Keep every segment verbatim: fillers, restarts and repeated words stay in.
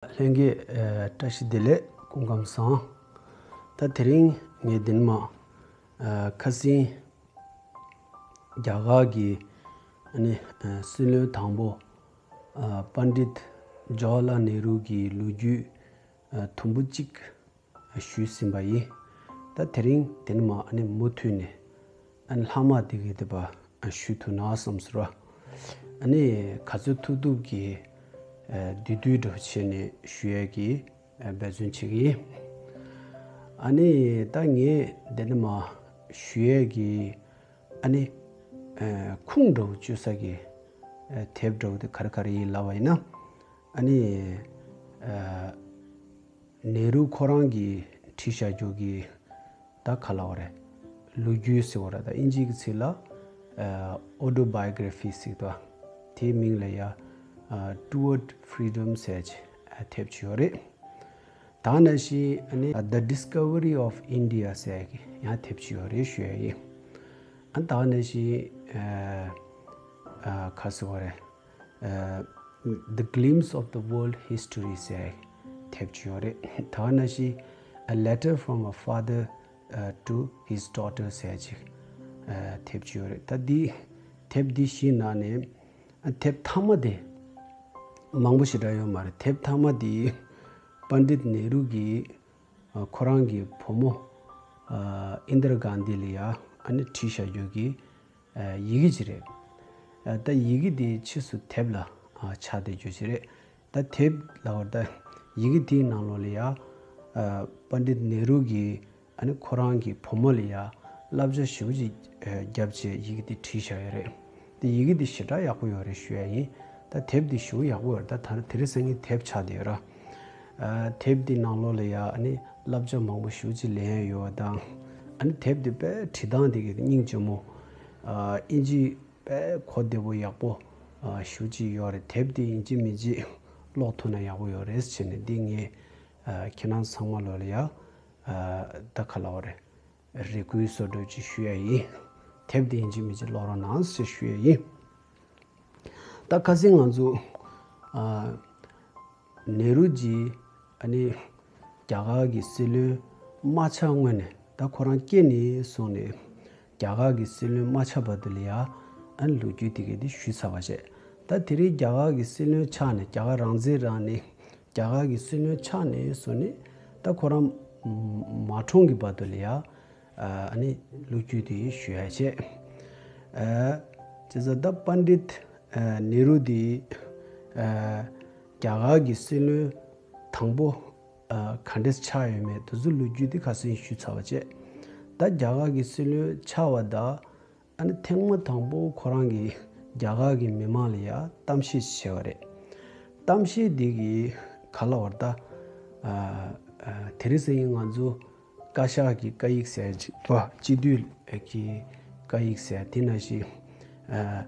ལྷན་རྒྱས། ཨ། བཀྲ་ཤིས་བདེ་ལེགས། སྐུ་ཁམས་བཟང་། ད་དེ་རིང་ངས་འདི་ནས་མར། ཨ། ཁ་སང་རྒྱ་གར་གྱི། ཨ་ནི། ཨ། སྲིད་བློན་དང་པོ། ཨ། པཎྜི་ཏ་ཇོ་ཧར་ལཱལ་ནེ་རུ་གི་ལོ་རྒྱུས། ཨ། དུམ་བུ་གཅིག་ཞུས་ཟིན་པ་ཡིན། ད་དེ་རིང་དེ་ནས་མར་ཨ་ནི་མུ་མཐུད་ནས་ཨ་ནི་ལྷག་མ་དེ་གའི་དེ་བ་ཞུ་ཐུབ་ན་བསམ་སོང་། ཨ་ནི་ག་ཚོད་ཐུབ་ཐུབ་ཀྱིས། ཨ། བསྡུས་བསྡུས་འདྲ་བོ་བྱས་ནས་ཞུ་ཡས་ཀྱི། ཨ། འབད་བརྩོན་བྱེད་ཀྱི་ཡིན། ཨ་ནི་ད་ངས་དེ་ནས་མར་ཞུ་ཡས་ཀྱི། ཨ་ནི། ཨ། ཁུངས་འདྲ་བོ་བཅོལ་ས་གི། ཨ། དེབ་འདྲ་བོ་དེ་ག་རེ་ག་རེ་ཡིན་ལབ་པ་ཡིན་ན། ཨ་ནི། ཨ། ནེ་རུ་ཁོ་རང་གིས་བྲིས་བཞག་རྒྱུ་གི། ད་ག་ལབ་དགོས་རེད། ལོ་རྒྱུས་ཟེར་བ་རེད། ད་དབྱིན་ཇིའི་ཚིག་ལ། ཨ། Autobiography ཟེར་འདུག་དེའི་མིང་ལ་ཡ། ཨ། Toward Freedom ཟེར་ཅིག་ཨ། དེབ་ཅིག་ཡོད་རེད། ད་ག་ནང་བཞིན་ཨ་ནི། The Discovery of India ཟེར་གྱི་ཡང་དེབ་ཅིག་ཡོད་རེད་ཞུ་ཡ་ཡིན། ཨ། ད་ག་ནང་བཞིན། ཨ། ཨ། ག་ཟེར་བ་རེད། ཨ། The Glimpse of the World History ཟེར་དེབ་ཅིག་ཡོད་རེད། ད་ག་ནང་བཞིན། A Letter from a Father, uh, to His Daughter ཟེར་ཅིག་ཨ། དེབ་ཅིག་ཡོད་རེད། ད་འདི་དེབ་འདི་བཞིའི་ནང་ནས། ཨ། དེབ་མཐའ་མ་དེ་མང་པོ་ཞེ་དྲག་ཡོད་མ་རེད། དེབ་མཐའ་མ་དེ་པཎྜི་ཏ་ནེ་རུ་གིས། ཨ། ཁོ་རང་གི་བུ་མོ། ཨ། ཨིན་དྲ་གྷན་དྷི་ལ་ཡ་ཨ་ནི་བྲིས་བཞག་རྒྱུ་གི། ཨ། ཡི་གེ་ཅིག་རེད། ཨ། ད་ཡི་གེ་དེ་ཕྱིས་སུ་དེབ་ལ། ཨ། ཆགས་བསྡད་རྒྱུ་ཅིག་རེད། ད་དེབ་ལབ་པ་རེད། ད་ཡི་གེ་དེའི་ནང་ལོགས་ལ་ཡ། ཨ། པཎྜི་ཏ་ནེ་རུ་གིས་ཨ་ནི་ཁོ་རང་གི་བུ་མོ་ལ་ཡ་བསླབ་བྱ་ཞེ་པོ་ཅིག་ཨ། བརྒྱབ་བྱས་ཡི་གེ་དེ་བྲིས་བཞག་ཡོད་རེད། དེ་ཡི་གེ་དེ་ཞེ་དྲག་ཡག་པོ་ཡོད་རེད་ཞུ་ཡ་ཡིན། ད་དེབ་དེ་ཞེ་པོ་ཡག་པོ་ཡོད་རེད། ད་ད་དེ་རིང་སང་ཉིན་དེབ་ཆགས་བསྡད་ཡོད་ར། ཨ། དེབ་དེ་ནང་ལོགས་ལ་ཡ་ཨ་ནི་བསླབ་བྱ་མང་པོ་ཞེ་པོ་ཅིག་ལེན་ཡ་ཡོད་པ་དང་། ཨ་ནི་དེབ་དེ་དཔེ་བྲིས་སྟངས་དེ་གི་སྙིང་རྗེ་མོ། ཨ། དབྱིན་ཇི་དཔེ་གོ་བདེ་པོ་ཡག་པོ། ཨ། ཞེ་པོ་ཅིག་ཡོད་རེད། དེབ་དེ་ཡིན་གཅིག་མིན་གཅིག་ཀློག་ཐུབ་ན་ཡག་པོ་ཡོད་རེད་ཟེར་ནས་འདི་ངས། ཨ། ཁྱེད་རང་ཚང་མ་ལོགས་ལ་ཡ། ཨ། ད་ག་ལབ་དགོས་རེད། རེ་སྐུལ་བཟོ་འདྲ་ཅིག་ཞུ་ཡ་ཡིན། དེབ་དེ་ཡིན་གཅིག་མིན་གཅིག་ཀློག་རོགས་གནང་ཞེས་ཞུ་ཡ་ཡིན། ད་ཁ་སང་ང་ཚོ། ཨ། ནེ་རུ་ཇི་ཨ་ནི་རྒྱ་གར་གྱི་སྲིད་བློན་མ་ཆགས་སྔོན་ནས། ད་ཁོ་རང་སྐྱེས་ནས་བཟུང་ནས་རྒྱ་གར་གྱི་སྲིད་བློན་མ་ཆགས་བར་དུ་ལ་ཡ་ཨ་ནི་ལོ་རྒྱུས་དེ་གའི་དེ་ཞུས་ཚར་བ་བྱས། ད་དེ་རིང་རྒྱ་གར་གྱི་སྲིད་བློན་ཆགས་ནས། རྒྱ་གར་རང་བཙན་རག་ནས། རྒྱ་གར་གྱི་སྲིད་བློན་ཆགས་ནས་བཟུང་ནས་ད་ཁོ་རང་མ་གྲོངས་ཀྱི་བར་དུ་ལ་ཡ། ཨ། ཨ་ནི་ལོ་རྒྱུས་དེ་ཞུ་ཡ་བྱས། ཨ། བྱས་ཙང་ད་པཎྜི་ཏ། ཨ། ནེ་རུ་དེ། ཨ། རྒྱ་གར་གྱི་སྲིད་བློན་དང་པོ། ཨ། ག་འདྲས་ཆགས་ཡོད་མེད་དེ་ཚོ་ལོ་རྒྱུས་དེ་ཁ་སང་ཞུས་ཚར་བ་བྱས། ད་རྒྱ་གར་གྱི་སྲིད་བློན་ཆགས་པ་དང་། ཨ་ནི་ཐེངས་མ་དང་པོ་ཁོ་རང་གིས་རྒྱ་གར་གྱི་མི་མང་ལ་ཡ་གཏམ་བཤད་བྱས་པ་རེད། གཏམ་བཤད་འདི་གི་ག་ལབ་དགོས་རེད་ད། ཨ། ཨ། དེ་རིང་སང་ཉིན་ང་ཚོ་བཀའ་ཤག་གི་བཀའ་ཡིག་ཟེར་ཅིག་པ། སྤྱི་འཐུས་ཀྱི་བཀའ་ཡིག་ཟེར་དེ་ནང་བཞིན། ཨ།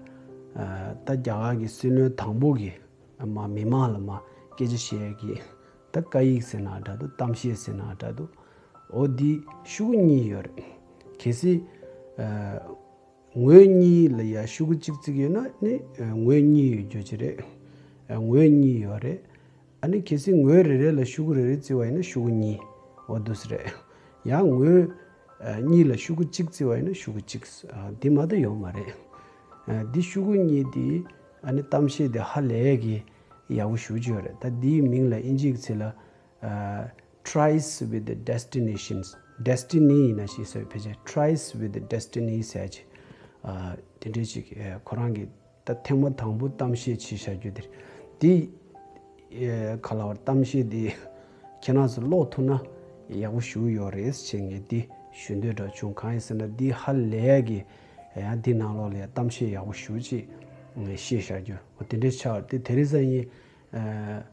ཨ། ད་རྒྱ་གར་གྱི་སྲིད་བློན་དང་པོ་གིས་མར་མི་མང་ལ་མར་སྐད་ཆ་བཤད་ཀྱི། ད་བཀའ་ཡིག་ཟེར་ན་འདྲ་འདུག་གཏམ་བཤད་ཟེར་ན་འདྲ་འདུག་འོ་འདི་ཤོག་གུ་གཉིས་ཡོད་རེད། གལ་སྲིད། ཨ། ངོས་གཉིས་ལ་ཡ་ཤོག་གུ་གཅིག་བརྩིགས་ཡོད་ན་ནི། ཨ། ངོས་གཉིས་ཡོད་རྒྱུ་ཅིག་རེད། ཨ། ངོས་གཉིས་ཡོད་རེད། ཨ་ནི་གལ་སྲིད་ངོས་རེ་རེ་ལ་ཤོག་གུ་རེ་རེ་བརྩིས་པ་ཡིན་ན་ཤོག་གུ་གཉིས། འོ་འདུག་སེ་རེད། ཡང་ངོས། ཨ། གཉིས་ལ་ཤོག་གུ་གཅིག་བརྩིས་པ་ཡིན་ན་ཤོག་གུ་གཅིག་ཨ། འདི་མ་གཏོགས་ཡོད་མ་རེད། ཨ། འདི་ཤོག་གུ་གཉིས་འདི་ཨ་ནི་གཏམ་བཤད་འདི་ཧ་ལས་ཀྱི་ཡག་པོ་ཞེ་པོ་ཅིག་ཡོད་རེད། ད་འདིའི་མིང་ལ་དབྱིན་ཇིའི་ཚིག་ལ། ཨ། Ties with the Destinations, Destiny ཡིན་ན་ཞིག་ཟེར། ཕལ་ཆེར་Ties with the Destiny ཟེར་ཅིག་ཨ། དེ་འདྲའི་ཅིག་ཨ། ཁོ་རང་གི་ད་ཐེངས་མ་དང་པོ་གཏམ་བཤད་བྱས་བཞག་རྒྱུ་དེ་རེད། དེ། ཨ། ག་ལབ་དགོས་རེད། གཏམ་བཤད་དེ་ཁྱེད་རང་ཚོ་ཀློག་ཐུབ་ན་ཡག་པོ་ཞེ་པོ་ཡོད་རེད་ཅེས་ངས་དེ་ཞུ་འདོད་འདྲ་བྱུང་། གང་ཡིན་ཟེར་ན་འདི་ཧ་ལས་ཀྱི་ཡང་འདི་ནང་ལོགས་ལ་ཡང་གཏམ་བཤད་ཡག་པོ་ཞེ་པོ་ཅིག་བཤད་བཞག་རྒྱུ་འོ་དེ་འདྲའི་ཆགས་ཏེ། དེ་རིང་སང་ཉིན། ཨ།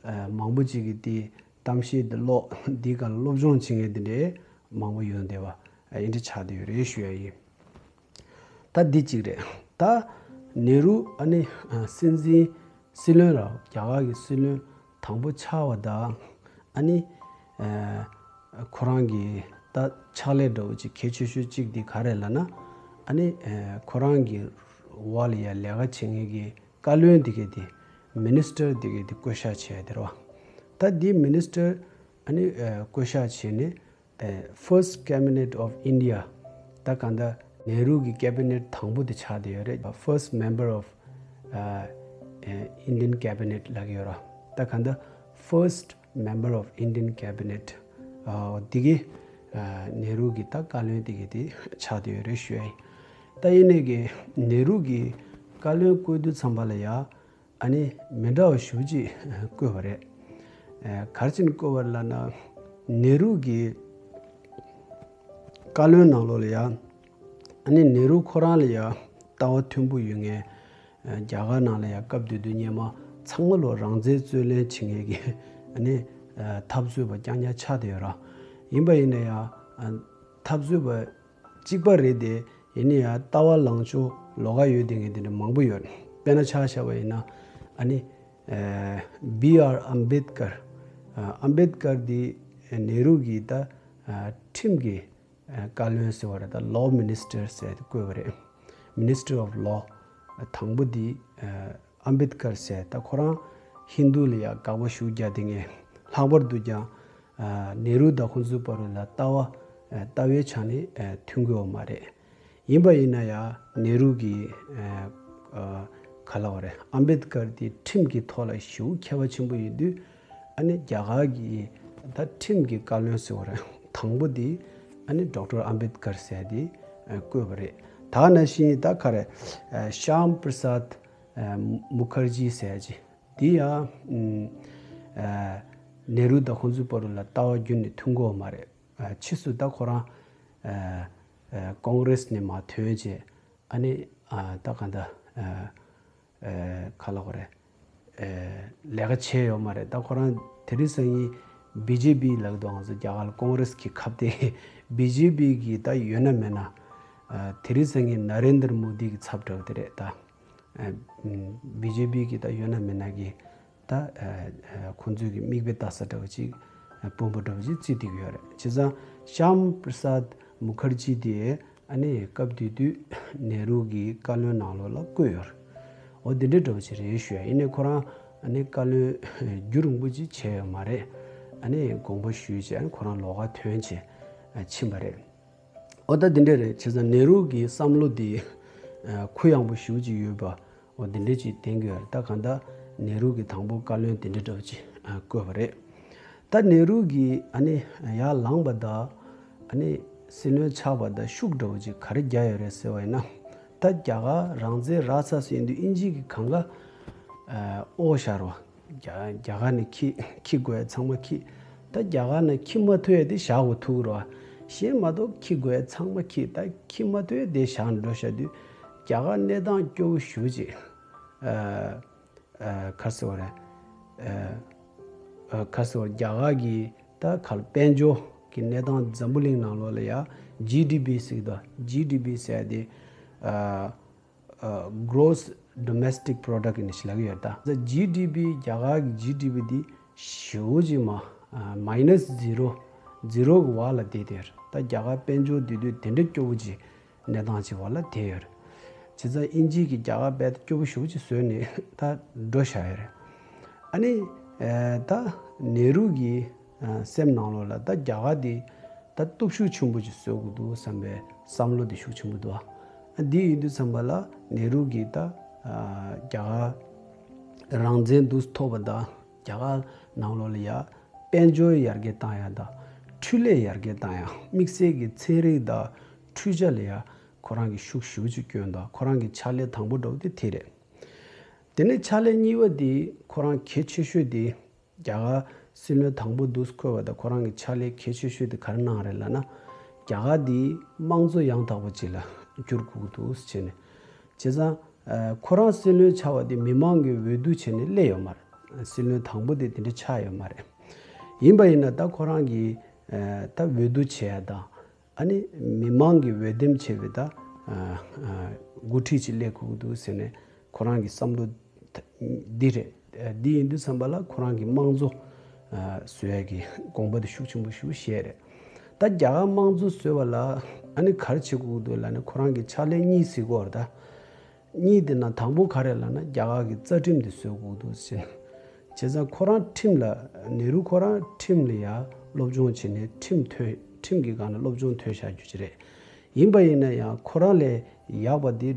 ཨ། མང་པོ་ཅིག་གིས་དེ་གཏམ་བཤད་དེ་ཀློག་འདིའི་སྒང་ལ་སློབ་སྦྱོང་བྱེད་མཁན་དེ་འདྲའི་མང་པོ་ཡོང་བསྡད་པ་ཨ་འདི་འདྲ་ཆགས་བསྡད་ཡོད་རེད་ཞུ་ཡ་ཡིན། ད་འདི་གཅིག་རེད། ད་ནེ་རུ་ཨ་ནི་ཨ་སྲིད་འཛིན་སྲིད་བློན་ར་རྒྱ་གར་གྱི་སྲིད་བློན་དང་པོ་ཆགས་པ་དང་ཨ་ནི་ཨ་ཁོ་རང་གི་ད་ཕྱག་ལས་འདྲ་བོ་ཅིག་གལ་ཆེ་ཤོས་གཅིག་འདི་ག་རེ་ལབ་ན། ཨ་ནི་ཨ་ཁོ་རང་གི་འོག་ལ་ཡ་ལས་ཀ་བྱེད་མཁན་གྱི་བཀའ་བློན་འདི་གས་དེ། མི་ནི་སི་ཊར་འདི་གས་དེ་བསྐོ་བཞག་བྱས་དེ་རེད་བ། ད་འདི་མི་ནི་སི་ཊར་ཨ་ནི་ཨ་བསྐོ་བཞག་བྱས་ནས། ཨེ། First Cabinet of India། ད་གང་ལྟར་ནེ་རུ་གི་ཀེ་བི་ནེཊ་དང་པོ་དེ་ཆགས་བསྡད་ཡོད་རེད། First Member of ཨ་ཨེ་Indian Cabinet ལབ་ཀྱི་ཡོད་ར། ད་གང་ལྟར་First Member of Indian Cabinet ཨ་འདི་གི་ཨ་ནེ་རུ་གི་ད་བཀའ་བློན་དེ་གི་དེ་ཆགས་བསྡད་ཡོད་རེད་ཞུ་ཡ་ཡིན། ད་ཡིན་ནའི་གི་ནེ་རུ་གི་བཀའ་བློན་བསྐོ་དུས་ཙམ་པ་ལ་ཡ། ཨ་ནི་མི་འདྲ་བ་ཞེ་པོ་ཅིག་བསྐོས་པ་རེད། ཨེ། ག་རེ་བྱས་ནས་བསྐོས་པ་རེད་ལབ་ན། ནེ་རུ་གི་བཀའ་བློན་ནང་ལོགས་ལ་ཡ། ཨ་ནི་ནེ་རུ་ཁོ་རང་ལ་ཡ་ལྟ་བ་མཐུན་པོ་ཡོད་མཁན། ཨེ། རྒྱ་གར་ནང་ལ་ཡ་སྐབས་དེ་དུས་སྔོན་མ་ཚང་མ་ལོ་རང་བཙན་རྩོད་ལེན་བྱེད་མཁན་གྱི་ཨ་ནི་ཨེ་འཐབ་རྩོད་པ་རྐྱང་རྐྱང་ཆགས་བསྡད་ཡོད་ར། ཡིན་པ་ཡིན་ན་ཡ་ཨ་འཐབ་རྩོད་པ་གཅིག་པ་རེད་དེ། ཡིན་ན་ཡང་ལྟ་བ་ལངས་ཕྱོགས་ལོགས་ཀ་ཡོད་བསྡད་མཁན་དེ་འདྲ་མང་པོ་ཡོད། དཔེར་ན་ཆ་བཞག་པ་ཡིན་ན། ཨ་ནི་ཨེ་བི་ཨར་ཨམ་བེད་ཀར། ཨ་ཨམ་བེད་ཀར་འདི་ནེ་རུ་གི་ད་ཨ་ཁྲིམས་ཀྱི་ཨ་བཀའ་བློན་ཟེར་བ་རེད། ད་Law Minister ཟེར་ཏེ་བསྐོས་པ་རེད། Minister of Law དང་པོ་འདི་ཨ་ཨམ་བེད་ཀར་ཟེར། ད་ཁོ་རང་ཧིན་རྡུ་ལ་ཡ་དགག་པ་ཤུགས་རྒྱག་བསྡད་མཁན། ལྷག་པར་དུ་ཀྱང་ཨ་ནེ་རུ་དང་ཁོང་ཚོའི་བར་ལ་ལྟ་བ་ཨ་ལྟ་བའི་ཆ་ནས་ཨ་མཐུན་གྱི་ཡོད་མ་རེད། ཡིན་པ་ཡིན་ན་ཡང་ནེ་རུ་གིས་ཨ་ཨ་ག་ལབ་དགོས་རེད། ཨམ་བེད་ཀར་དེ་ཁྲིམས་ཀྱི་ཐོག་ལ་ཞེ་པོ་མཁས་པ་ཆེན་པོ་ཡིན་དུས། ཨ་ནི་རྒྱ་གར་གྱི་ད་ཁྲིམས་ཀྱི་བཀའ་བློན་ཟེར་བ་རེད། དང་པོ་དེ་ཨ་ནི་ཌོག་ཊར་ཨམ་བེད་ཀར་ཟེར་དེ་ཨ་བསྐོས་པ་རེད། ད་ནང་བཞིན་ད་ག་རེ། ཨ་ཤམ་པྲ་སཱད་ཨ་མུ་ཁར་ཇི་ཟེར་ཅིག་དེ་ཡང་ཨ་ནེ་རུ་དང་ཁོང་ཚོའི་བར་ལ་ལྟ་བ་རྒྱུན་ནས་མཐུན་གྱི་ཡོད་མ་རེད། ཨ་ཕྱིས་སུ་ད་ཁོ་རང་ཨ་ཨ་ཀོང་རེས་ནས་མར་ཐོན་བྱས། ཨ་ནི་ཨ་ད་ག་འདྲ་ཨ་ཨ་ག་ལབ་དགོས་རེད། ཨ་ལས་ཀ་བྱས་ཡོད་མ་རེད། ད་ཁོ་རང་དེ་རིང་སང་ཉིན་བི་ཇེ་པི་ལབ་འདུག་ང་ཚོ་རྒྱ་གར་ལ་ཀོང་རེས་ཀྱི་ཁ་བརྡ། བི་ཇེ་པི་གི་ད་ཡོད་ན་མེད་ན། ཨ་དེ་རིང་སང་ཉིན་ན་རེན་དྲ་མོ་དི་གི་ཚབ་འདྲ་བོ་དེ་རེད་ད། ཨ་བི་ཇེ་པི་གི་ད་ཡོད་ན་མེད་ན་གི་ད་ཨ་ཨ་ཁོང་ཚོའི་གི་མིག་དཔེ་ལྟ་ས་འདྲ་བོ་ཅིག་ཨ་དཔོན་པོ་འདྲ་བོ་ཅིག་བརྩིས་བསྡད་ཀྱི་ཡོད་རེད། བྱས་ཙང་ཤམ་པྲ་སཱད་མུ་ཁར་ཇི་དེ་ཨ་ནི་སྐབས་དེ་དུས་ནེ་རུ་གི་བཀའ་བློན་ནང་ལོགས་ལ་བསྐོས་ཡོད་རེད། འོ་དེ་འདྲའི་འདྲ་བོ་ཅིག་རེད་ཞུ་ཡ། ཡིན་ནའི་ཁོ་རང་ཨ་ནི་བཀའ་བློན་རྒྱུན་རིང་པོ་ཅིག་བྱས་ཡོད་མ་རེད། ཨ་ནི་དགོངས་པ་ཞུས་བྱས་ཨ་ནི་ཁོ་རང་ལོགས་ཀ་ཐོན་བྱས་ཨ་ཕྱིན་པ་རེད། འོ་ད་འདི་འདྲ་རེད། བྱས་ཙང་ནེ་རུ་གི་བསམ་བློ་འདི་ཨ་གུ་ཡངས་པོ་ཞེ་པོ་ཅིག་ཡོད་པ། འོ་འདི་འདྲ་ཅིག་བསྟན་གྱི་ཡོད་རེད། ད་གང་ལྟར་ནེ་རུ་གི་དང་པོ་བཀའ་བློན་འདི་འདྲ་འདྲ་བོ་ཅིག་ཨ་བསྐོས་པ་རེད། ད་ནེ་རུ་གི་ཨ་ནི་ཡར་ལངས་པ་དང་ཨ་ནི་སྲིད་བློན་ཆགས་པ་དང་ཤུགས་འདྲ་བོ་ཅིག་ག་རེ་རྒྱག་ཡོད་རེད་ཟེར་བ་ཡིན་ན། ད་རྒྱ་གར་རང་བཙན་རག་ཚར་ཟིན་དུས་དབྱིན་ཇི་གིས་གང་ག་ཨ་དབོར་བཞག་རོགས། རྒྱ་རྒྱ་གར་ནས་ཁྱི་ཁྱི་དགོས་ཚང་མ་ཁྱི། ད་རྒྱ་གར་ནས་ཁྱི་མ་ཐུབ་ཡས་དེ་བཞག་དགོས་ཐུག་རོགས། གཞན་མ་གཏོགས་ཁྱི་དགོས་ཚང་མ་ཁྱི། ད་ཁྱི་མ་ཐུབ་ཡས་དེ་བཞག་འགྲོ་བཞག་དུས་རྒྱ་གར་གནས་སྟངས་སྐྱོ་བོ་ཞེ་པོ་ཅིག་ཨ་ཨ་ག་རེ་ཟེར་དགོས་རེད། ཨ་ཨ་ག་རེ་ཟེར་དགོས་རེད། རྒྱ་གར་གྱི་ད་ག་ལ་དཔལ་འབྱོར་གྱི་གནས་སྟངས་འཛམ་བུ་གླིང་ནང་ལོགས་ལ་ཡ་ཇི་ཌི་པི་ཟེར་གྱི་འདུག་ཇི་ཌི་པི་ཟེར་ཡ་དེ་ཨ། ཨ་Gross Domestic Product ནས་ལབ་ཀྱི་ཡོད་ད། ཇི་ཌི་པི་རྒྱ་གར་གྱི་ཇི་ཌི་པི་འདི་ཞེ་པོ་ཅིག་མ་ཨ་མའི་ནས་ཛི་རོ་ཛི་རོ་གི་བར་ལ་བསྡད་དེ་ཡོད་རེད། ད་རྒྱ་གར་དཔལ་འབྱོར་དེ་དུས་དེ་འདྲ་སྐྱོ་བོ་ཅིག་གནས་སྟངས་ཅིག་བར་ལ་བསྡད་ཡོད་རེད། བྱས་ཙང་དབྱིན་ཇི་གིས་རྒྱ་གར་དཔེ་སྐྱོ་བོ་ཞེ་པོ་ཅིག་བཟོས་ནས་ད་འགྲོ་བཞག་ཡོད་རེད། ཨ་ནི་ཨ་ད་ནེ་རུ་གི་ཨ་སེམས་ནང་ལོགས་ལ་ད་རྒྱ་གར་འདི་ད་སྟོབས་ཤུགས་ཆེན་པོ་ཅིག་བཟོ་དགོས་འདུག་བསམ་པའི་བསམ་བློ་དེ་ཤུགས་ཆེན་པོ་འདུག་ཨ་འདི་ཡིན་དུས་ཙམ་པ་ལ་ནེ་རུ་གིས་ད་ཨ་རྒྱ་གར་རང་བཙན་འདུག་ཐོབ་པ་དང་རྒྱ་གར་ནང་ལོགས་ལ་ཡ་དཔལ་འབྱོར་ཡར་རྒྱས་བཏང་ཡ་དང་འཕྲུལ་ལས་ཡར་རྒྱས་བཏང་ཡ་དམིགས་བསལ་གྱི་ཚན་རིག་དང་འཕྲུལ་ཆས་ལ་ཡ་ཁོ་རང་གིས་ཤུགས་ཞེ་པོ་ཅིག་བསྐྱོན་དང་ཁོ་རང་གི་ཕྱག་ལས་དང་པོ་འདྲ་བོ་དེ་དེ་རེད། དེ་ནས་ཕྱག་ལས་གཉིས་པ་དེ་ཁོ་རང་གལ་ཆེ་ཤོས་དེ། རྒྱ་གར་སྲིད་བློན་དང་པོ་འདུག་བསྐོས་པ་དང་ཁོ་རང་གི་ཕྱག་ལས་གལ་ཆེ་ཤོས་དེ་ག་རེ་གནང་རེད་ལབ་ན། རྒྱ་གར་འདི་དམངས་གཙོ་ཡང་དག་པ་ཅིག་ལ་བསྒྱུར་དགོས་ཀྱི་འདུག་ཟེར་ནས། བྱས་ཙང་ཁོ་རང་སྲིད་བློན་ཆགས་པ་དེ་མི་མང་གིས་འོས་བསྡུ་བྱས་ནས་སླེབས་ཡོད་མ་རེད། སྲིད་བློན་དང་པོ་དེ་དེ་འདྲ་ཆགས་ཡོད་མ་རེད། ཡིན་པ་ཡིན་ན་ད་ཁོ་རང་གིས་ད་འོས་བསྡུ་བྱས་ཡ་དང་། ཨ་ནི་མི་མང་གི་འོས་འདེམས་བྱས་པའི་ད་ཨ་ཨ་འགོ་ཁྲིད་ཅིག་སླེབས་དགོས་ཀྱི་འདུག་ཟེར་ནས་ཁོ་རང་གི་བསམ་བློ་འདི་རེད། འདི་ཡིན་དུས་ཙམ་པ་ལ་ཁོ་རང་གི་དམངས་གཙོ་ཨ་བཟོ་ཡ་གི་དགོངས་པ་དེ་ཤུགས་ཆེན་པོ་ཞེ་པོ་བཞེས་རེད། ད་རྒྱ་གར་དམངས་གཙོ་བཟོས་པ་ལ་ཨ་ནི་ག་རེ་བྱེད་དགོས་ཀྱི་འདུག་ལབ་ན་ཁོ་རང་གི་ཕྱག་ལས་གཉིས་གཟིགས་དགོས་རེད་ད། གཉིས་དེ་ནང་དང་པོ་ག་རེ་ལབ་ན་རྒྱ་གར་གྱི་རྩ་ཁྲིམས་དེ་བཟོ་དགོས་འདུག་ཟེར། བྱས་ཙང་ཁོ་རང་ཁྲིམས་ལ་ནེ་རུ་ཁོ་རང་ཁྲིམས་ལ་ཡང་སློབ་སྦྱོང་བྱས་ནས་ཁྲིམས་ཐོན་ཁྲིམས་ཀྱི་སྒང་ལ་སློབ་སྦྱོང་ཐོན་བཞག་རྒྱུ་ཅིག་རེད། ཡིན་པ་ཡིན་ན་ཡང་ཁོ་རང་ལས་ཡག་པ་འདི་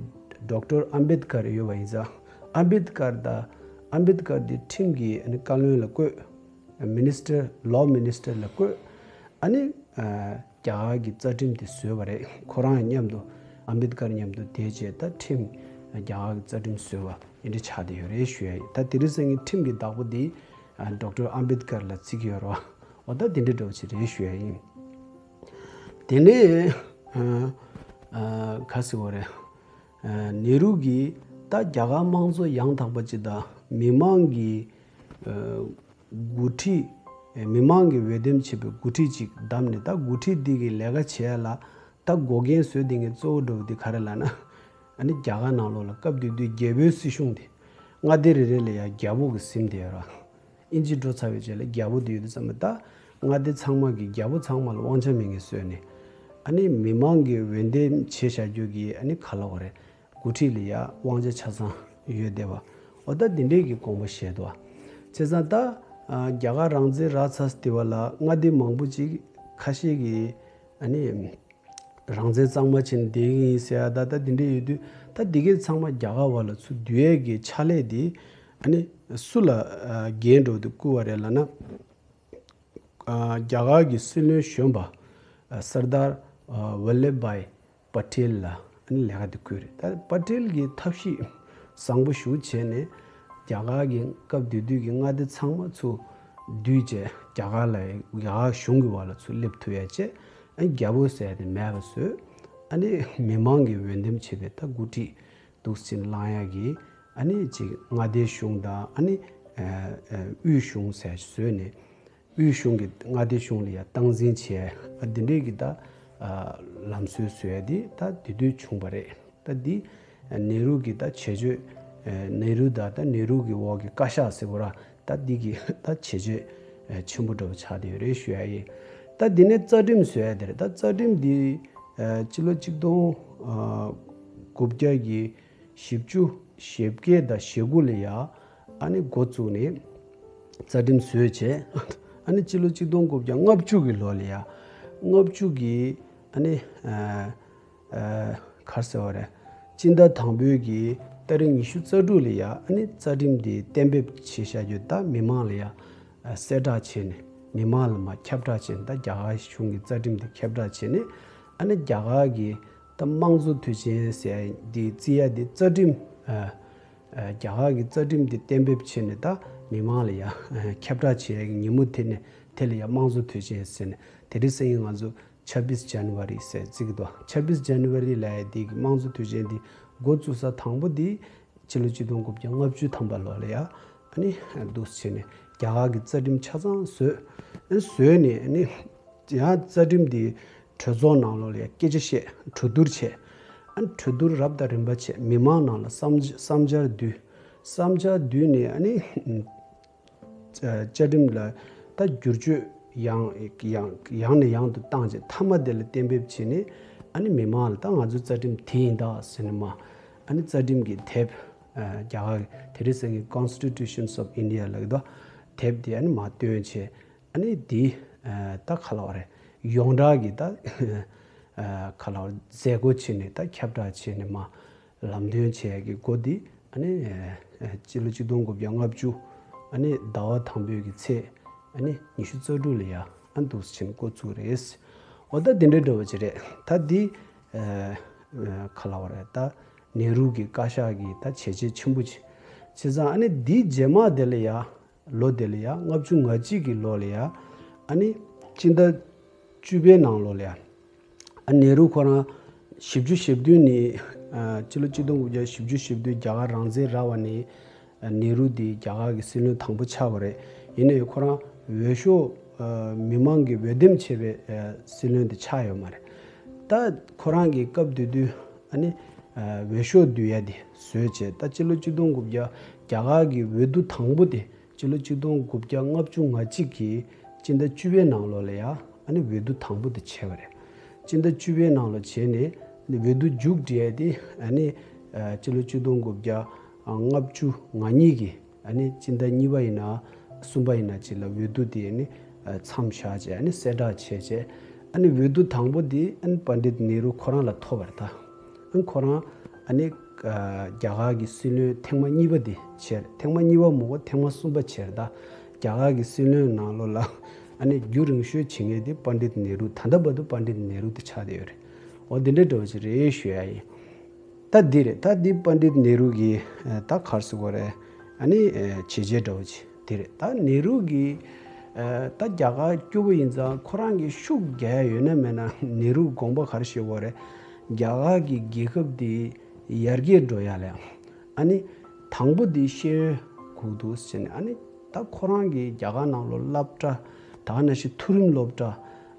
ཌོག་ཊར་ཨམ་བེད་ཀར་ཡོད་པ་ཡིན་ཙང་ཨམ་བེད་ཀར་དང་ཨམ་བེད་ཀར་འདི་ཁྲིམས་ཀྱི་ཨ་ནི་བཀའ་བློན་ལ་བསྐོས། མི་ནི་སི་ཊར་ལོ་མི་ནི་སི་ཊར་ལ་བསྐོས། ཨ་ནི་རྒྱ་གར་གྱི་རྩ་ཁྲིམས་དེ་བཟོས་པ་རེད། ཁོ་རང་མཉམ་དུ་ཨམ་བེད་ཀར་མཉམ་དུ་བསྡད་བྱས་ད་ཁྲིམས་རྒྱ་གར་གྱི་རྩ་ཁྲིམས་བཟོས་པ་འདི་འདྲ་ཆགས་བསྡད་ཡོད་རེད་ཞུ་ཡ་ཡིན། ད་དེ་རིང་སང་ཉིན་ཁྲིམས་ཀྱི་བདག་པོ་འདི་ཌོག་ཊར་ཨམ་བེད་ཀར་ལ་བརྩི་གི་ཡོད་རེད་བ། འོ་ད་དེ་འདྲ་འདྲ་བོ་ཅིག་རེད་ཞུ་ཡ་ཡིན། དེ་ནས་ག་ཟེར་བ་རེད། ནེ་རུ་གིས་ད་རྒྱ་གར་དམངས་གཙོ་ཡང་དག་པ་ཅིག་དང་མི་མང་གི་འགོ་ཁྲིད། མི་མང་གི་འོས་འདེམས་བྱས་པའི་འགོ་ཁྲིད་ཅིག་བདམས་ནས་ད་འགོ་ཁྲིད་འདི་གི་ལས་ཀ་བྱེད་ཡ་ལ་ད་འགོག་རྐྱེན་བཟོས་བསྡད་མཁན་གཙོ་བོ་འདྲ་བོ་འདི་ག་རེ་ལབ་ན། ཨ་ནི་རྒྱ་གར་ནང་ལོགས་ལ་སྐབས་དེ་དུས་རྒྱལ་པོའི་སྲིད་གཞུང་དེ་མངའ་སྡེ་རེ་རེ་ལ་ཡང་རྒྱལ་པོ་གི་ཟིན་བསྡད་ཡོད་ར། ཨིན་ཇི་འགྲོ་ཚར་བའི་རྗེས་ལ་རྒྱལ་པོ་དེ་ཡོད་དུས་ཙམ་པ་ད་མངའ་སྡེ་ཚང་མ་གི་རྒྱལ་པོ་ཚང་མ་ལ་དབང་ཆ་མེད་མཁན་བཟོས་ནས་ཨ་ནི་མི་མང་གི་འོས་འདེམས་བྱས་བཞག་རྒྱུ་གི་ཨ་ནི་ག་ལབ་དགོས་རེད། འགོ་ཁྲིད་ལ་ཡ་དབང་ཆ་ཆ་ཚང་ཡོད་བསྡད་པ། འོ་ད་འདི་འདྲས་ཀྱི་དགོངས་པ་བཞེས་འདུག་བ། བྱས་ཙང་ད་ཨ་རྒྱ་གར་རང་བཙན་རག་ཚར་དེ་བ་ལ་མངའ་སྡེ་མང་པོ་ཅིག་ཁ་ཤས་ཀྱིས་ཨ་ནི་རང་བཙན་གཙང་མ་བྱས་ནས་བསྡད་ཀྱི་ཡིན་ཟེར་ཡ་ད་ད་འདི་འདྲས་ཡོད་དུས་ད་འདི་གས་ཚང་མ་རྒྱ་གར་བ་ལ་ཚུར་བསྡུ་ཡས་ཀྱི་ཕྱག་ལས་འདི་ཨ་ནི་སུ་ལ་ཨ་འགན་འགྲོ་དུ་བསྐུར་བ་རེད་ལབ་ན། ཨ་རྒྱ་གར་གྱི་སྲིད་བློན་གཞོན་པ་ཨ་སར་དར་ཨ་ཝལ་ལེབ་བྷའི་པ་ཊེལ་ལ་ཨ་ནི་ལས་ཀ་དེ་བསྐུར་རེད། ད་པ་ཊེལ་གྱིས་ཐབས་ཤེས་བཟང་པོ་ཞིག་བྱས་ནས་རྒྱ་གར་གྱི་སྐབས་དེ་དུས་ཀྱི་མངའ་སྡེ་ཚང་མ་ཚུར་བསྡུས་བྱས་རྒྱ་གར་ལ་རྒྱ་གར་གཞུང་གི་བར་ལ་ཚུར་སླེབས་ཐུབ་ཡ་བྱས། ཨ་ནི་རྒྱལ་པོ་ཟེར་ཡ་དེ་མེད་པ་བཟོས། ཨ་ནི་མི་མང་གིས་འོས་འདེམས་བྱས་པའི་ད་འགོ་ཁྲིད་འདུག་སེ་བླང་ཡ་གི་ཨ་ནི་ཅིག་མངའ་སྡེའི་གཞུང་དང་ཨ་ནི་ཨ་ཨ་དབུས་གཞུང་ཟེར་བཟོས་ནས། དབུས་གཞུང་གི་མངའ་སྡེ་གཞུང་ལ་ཡང་སྟངས་འཛིན་བྱས་ཨ་འདི་འདྲས་ཀྱི་ད་ཨ་ལམ་སྲོལ་བཟོས་ཡ་འདི་ད་དེ་དུས་བྱུང་བ་རེད། ད་འདི་ནེ་རུ་གི་ད་བྱེད་སྤྱོད་ནེ་རུ་ད་ད་ནེ་རུ་གི་འོག་གི་བཀའ་ཤག་ཟེར་བ་ར་ད་འདི་གི་ད་བྱེད་སྤྱོད་ཆེན་པོ་འདྲ་བོ་ཆགས་བསྡད་ཡོད་རེད་ཞུ་ཡ་ཡིན། ད་འདི་ནས་རྩ་ཁྲིམས་བཟོས་ཡ་དེ་རེད། ད་རྩ་ཁྲིམས་འདི་སྤྱི་ལོ་གཅིག་སྟོང་དགུ་བརྒྱ་གི་བཞི་བཅུ་ཞེ་བརྒྱད་དང་ཞེ་དགུ་ལ་ཡ་ཨ་ནི་འགོ་བཙུགས་ནས་རྩ་ཁྲིམས་བཟོས་བྱས། ཨ་ནི་སྤྱི་ལོ་གཅིག་སྟོང་དགུ་བརྒྱ་ལྔ་བཅུ་གི་ལོ་ལ་ཡ་ལྔ་བཅུ་གི་ཨ་ནི་ཨ་ཨ་ག་རེ་ཟེར་བ་རེད། སྤྱི་ཟླ་དང་པོའི་གི་ཏ་རིག་ཉི་ཤུ་རྩ་དྲུག་ལ་ཡ་ཨ་ནི་རྩ་ཁྲིམས་དེ་གཏན་འབེབས་བྱས་བཞག་རྒྱུ་ད་མི་མང་ལ་ཡ་གསལ་བསྒྲགས་བྱས་ནས་མི་མང་ལ་མར་ཁྱབ་བསྒྲགས་བྱས་ནས་ད་རྒྱ་གར་གཞུང་གི་རྩ་ཁྲིམས་དེ་ཁྱབ་བསྒྲགས་བྱས་ནས་ཨ་ནི་རྒྱ་གར་གི་ད་དམངས་གཙོ་དུས་ཆེན་ཟེར་ཡ་འདི་བརྩི་ཡ་འདི་རྩ་ཁྲིམས་ཨ། ཨ་རྒྱ་གར་གྱི་རྩ་ཁྲིམས་འདི་གཏན་འབེབས་བྱས་ནས་ད་མི་མང་ལ་ཡ་ཁྱབ་བསྒྲགས་བྱེད་ཡ་གི་ཉིན་མོ་དེ་ནས་དེ་ལ་ཡ་དམངས་གཙོ་དུས་ཆེན་ཟེར་ནས་དེ་རིང་སང་ཉིན་ང་ཚོ་ཆབ་བིས་ཇན་ཝ་རི་ཟེར་བརྩི་གི་འདུག་ཆབ་བིས་ཇན་ཝ་རི་ལབ་ཡ་འདི་གི་དམངས་གཙོ་དུས་ཆེན་འདི་འགོ་བཙུགས་ས་དང་པོ་འདི་ཕྱི་ལོ་ཆིག་སྟོང་དགུ་བརྒྱ་ལྔ་བཅུ་ཐམ་པ་ལོ་ལ་ཡ་ཨ་ནི་འདུག་སེ་བྱས་ནས་རྒྱ་གར་གྱི་རྩ་ཁྲིམས་ཆ་ཚང་བཟོས། ཨ་ནི་བཟོས་ནས་ཨ་ནི། ཡང་རྩ་ཁྲིམས་འདི་གྲོས་ཚོགས་ནང་ལོགས་ལ་ཡང་སྐད་ཆ་བཤད། གྲོས་བསྡུར་བྱས། ཨ་ནི་གྲོས་བསྡུར་རབ་དང་རིམ་པ་བྱས། མི་མང་ནང་ལ་བསམ་བསམ་འཆར་བསྡུས། བསམ་འཆར་བསྡུས་ནས་ཨ་ནི་བཅའ་ཁྲིམས་ལ་ད་བསྒྱུར་བཅོས་ཡང་ཡང་ཡང་ནས་ཡང་དུ་བཏང་རྗེས་མཐའ་མ་དེ་ལ་གཏན་འབེབས་བྱས་ནས་ཨ་ནི་མི་མང་ལ་ད་ང་ཚོའི་རྩ་ཁྲིམས་དེ་ཡིན་ད་ཟེར་ནས་མར་ཨ་ནི་རྩ་ཁྲིམས་ཀྱི་དེབ་རྒྱ་གར་གྱི་དེ་རིང་སང་གི་Constitutions of India ལབ་ཀྱི་འདུག་དེབ་དེ་ཨ་ནི་མར་བཏོན་བྱས། ཨ་ནི་འདི་ད་ག་ལབ་རེད། ཡོངས་གྲགས་ཀྱི་ད་ག་ལབ་རེད། མཛད་སྒོ་བྱས་ནས་ད་ཁྱབ་བསྒྲགས་བྱས་ནས་མར་ལམ་སྟོན་བྱས་ཀྱི་འགོ་འདི་ཨ་ནི་སྤྱི་ལོ་ཆིག་སྟོང་དགུ་བརྒྱ་ལྔ་བཅུ་ཨ་ནི་ཟླ་བ་དང་པོའི་གི་ཚེས་ཨ་ནི་ཉི་ཤུ་རྩ་དྲུག་ལ་ཡ་ཨ་འདུག་སེ་བྱས་ནས་འགོ་བཙུགས་རེད། འོ་ད་འདི་འདྲ་འདྲ་བོ་ཅིག་རེད། ད་འདི་ག་ལབ་རེད། ད་ནེ་རུ་གི་བཀའ་ཤག་གི་ད་བྱས་རྗེས་ཆེན་པོ་ཅིག་བྱས་ཙང་ཨ་ནི་འདི་རྗེས་མ་དེ་ལ་ཡ། ལོ་དེ་ལ་ཡ་ལྔ་བཅུ་ང་གཅིག་གི་ལོ་ལ་ཡ་ཨ་ནི་སྤྱི་ཟླ་བཅུ་པའི་ནང་ལོ་ལ་ཡ་ཨ་ནེ་རུ་ཁོ་རང་བཞི་བཅུ་ཞེ་བདུན་ནས་ཨ་སྤྱི་ལོ་ཆིག་སྟོང་དགུ་བརྒྱ་བཞི་བཅུ་ཞེ་བདུན་རྒྱ་གར་རང་བཙན་རག་པ་ནས་ཨ་ནེ་རུ་དེ་རྒྱ་གར་གྱི་སྲིད་བློན་དང་པོ་ཆགས་པ་རེད། ཡིན་ནའི་ཁོ་རང་འོས་ཤོག་ཨ་མི་མང་གིས་འོས་འདེམས་བྱས་པའི་ཨ་སྲིད་བློན་དེ་ཆགས་ཡོད་མ་རེད། ད་ཁོ་རང་གི་སྐབས་དེ་དུས་ཨ་ནི་ཨ་འོས་ཤོག་བསྡུ་ཡ་དེ་བཟོས་བྱས་ད་སྤྱི་ལོ་ཆིག་སྟོང་དགུ་བརྒྱ་རྒྱ་གར་གྱི་འོས་བསྡུ་དང་པོ་དེ། སྤྱི་ལོ་ཆིག་སྟོང་དགུ་བརྒྱ་ལྔ་བཅུ་ང་གཅིག་གི་སྤྱི་ཟླ་བཅུ་པའི་ནང་ལོགས་ལ་ཡ་ཨ་ནི་འོས་བསྡུ་དང་པོ་དེ་བྱས་པ་རེད། སྤྱི་ཟླ་བཅུ་པའི་ནང་ལ་བྱས་ནས་འོས་བསྡུ་མཇུག་སྒྲིལ་ཡ་དེ་ཨ་ནི་ཨ་སྤྱི་ལོ་ཆིག་སྟོང་དགུ་བརྒྱ་ལྔ་བཅུ་ང་གཉིས་ཀྱི་ ཨ་ནི་སྤྱི་ཟླ་གཉིས་པ་ཡིན་ན་གསུམ་པ་ཡིན་ན་ཅིག་ལ་འོས་བསྡུ་དེ་ཨ་ནི་མཚམས་བཞག་བྱས། ཨ་ནི་གསལ་བསྒྲགས་བྱས་བྱས། ཨ་ནི་འོས་བསྡུ་དང་པོ་དེ་ཨ་ནི་པཎ་ཌིད་ནེ་རུ་ཁོ་རང་ལ་ཐོབ་པ་རེད་ད། ཨ་ནི་ཁོ་རང་ཨ་ནི་རྒྱ་གར་གྱི་སྲིད་བློན་ཐེངས་མ་གཉིས་པ་དེ་བྱས་རེད། ཐེངས་མ་གཉིས་པ་མ་གཏོགས་ཐེངས་མ་གསུམ་པ་བྱས་རེད་ད། རྒྱ་གར་གྱི་སྲིད་བློན་ནང་ལོགས་ལ་ཨ་ནི་རྒྱུན་རིང་ཤོས་བྱེད་མཁན་དེ་པཎ་ཌིད་ནེ་རུ། ད་ལྟ་བར་དུ་པཎ་ཌིད་ནེ་རུ་དེ་ཆགས་བསྡད་ཡོད་རེད། འོ་དེ་འདྲའི་འདྲ་བོ་ཅིག་རེད་ཞུ་ཡ་ཡིན། ད་འདི་རེད། ད་འདི་པཎ་ཌིད་ནེ་རུ་གི་ད་ག་རེ་ཟེར་དགོས་རེད། ཨ་ནི་བྱས་རྗེས་འདྲ་བོ་ཅིག་དེ་རེད། ད་ནེ་རུ་གི་ད་རྒྱ་གར་སྐྱོ་པོ་ཡིན་ཙང་ཁོ་རང་གི་ཤུགས་རྒྱག་ཡ་ཡོད་ན་མེད་ན། ནེ་རུ་དགོངས་པ་ག་རེ་བཞེས་དགོས་རེད། རྒྱ་གར་གྱི་རྒྱལ་ཁབ་འདི་ཡར་རྒྱས་འགྲོ་ཡ་ལ་ཨ་ནི་དང་པོ་འདི་ཤེས་ཡོན་དགོས་འདུག་ཟེར་ནས། ཨ་ནི་ད་ཁོ་རང་གི་རྒྱ་གར་ནང་ལོགས་སློབ་གྲྭ་ད་ག་ནང་བཞིན་མཐོ་རིམ་སློབ་གྲྭ།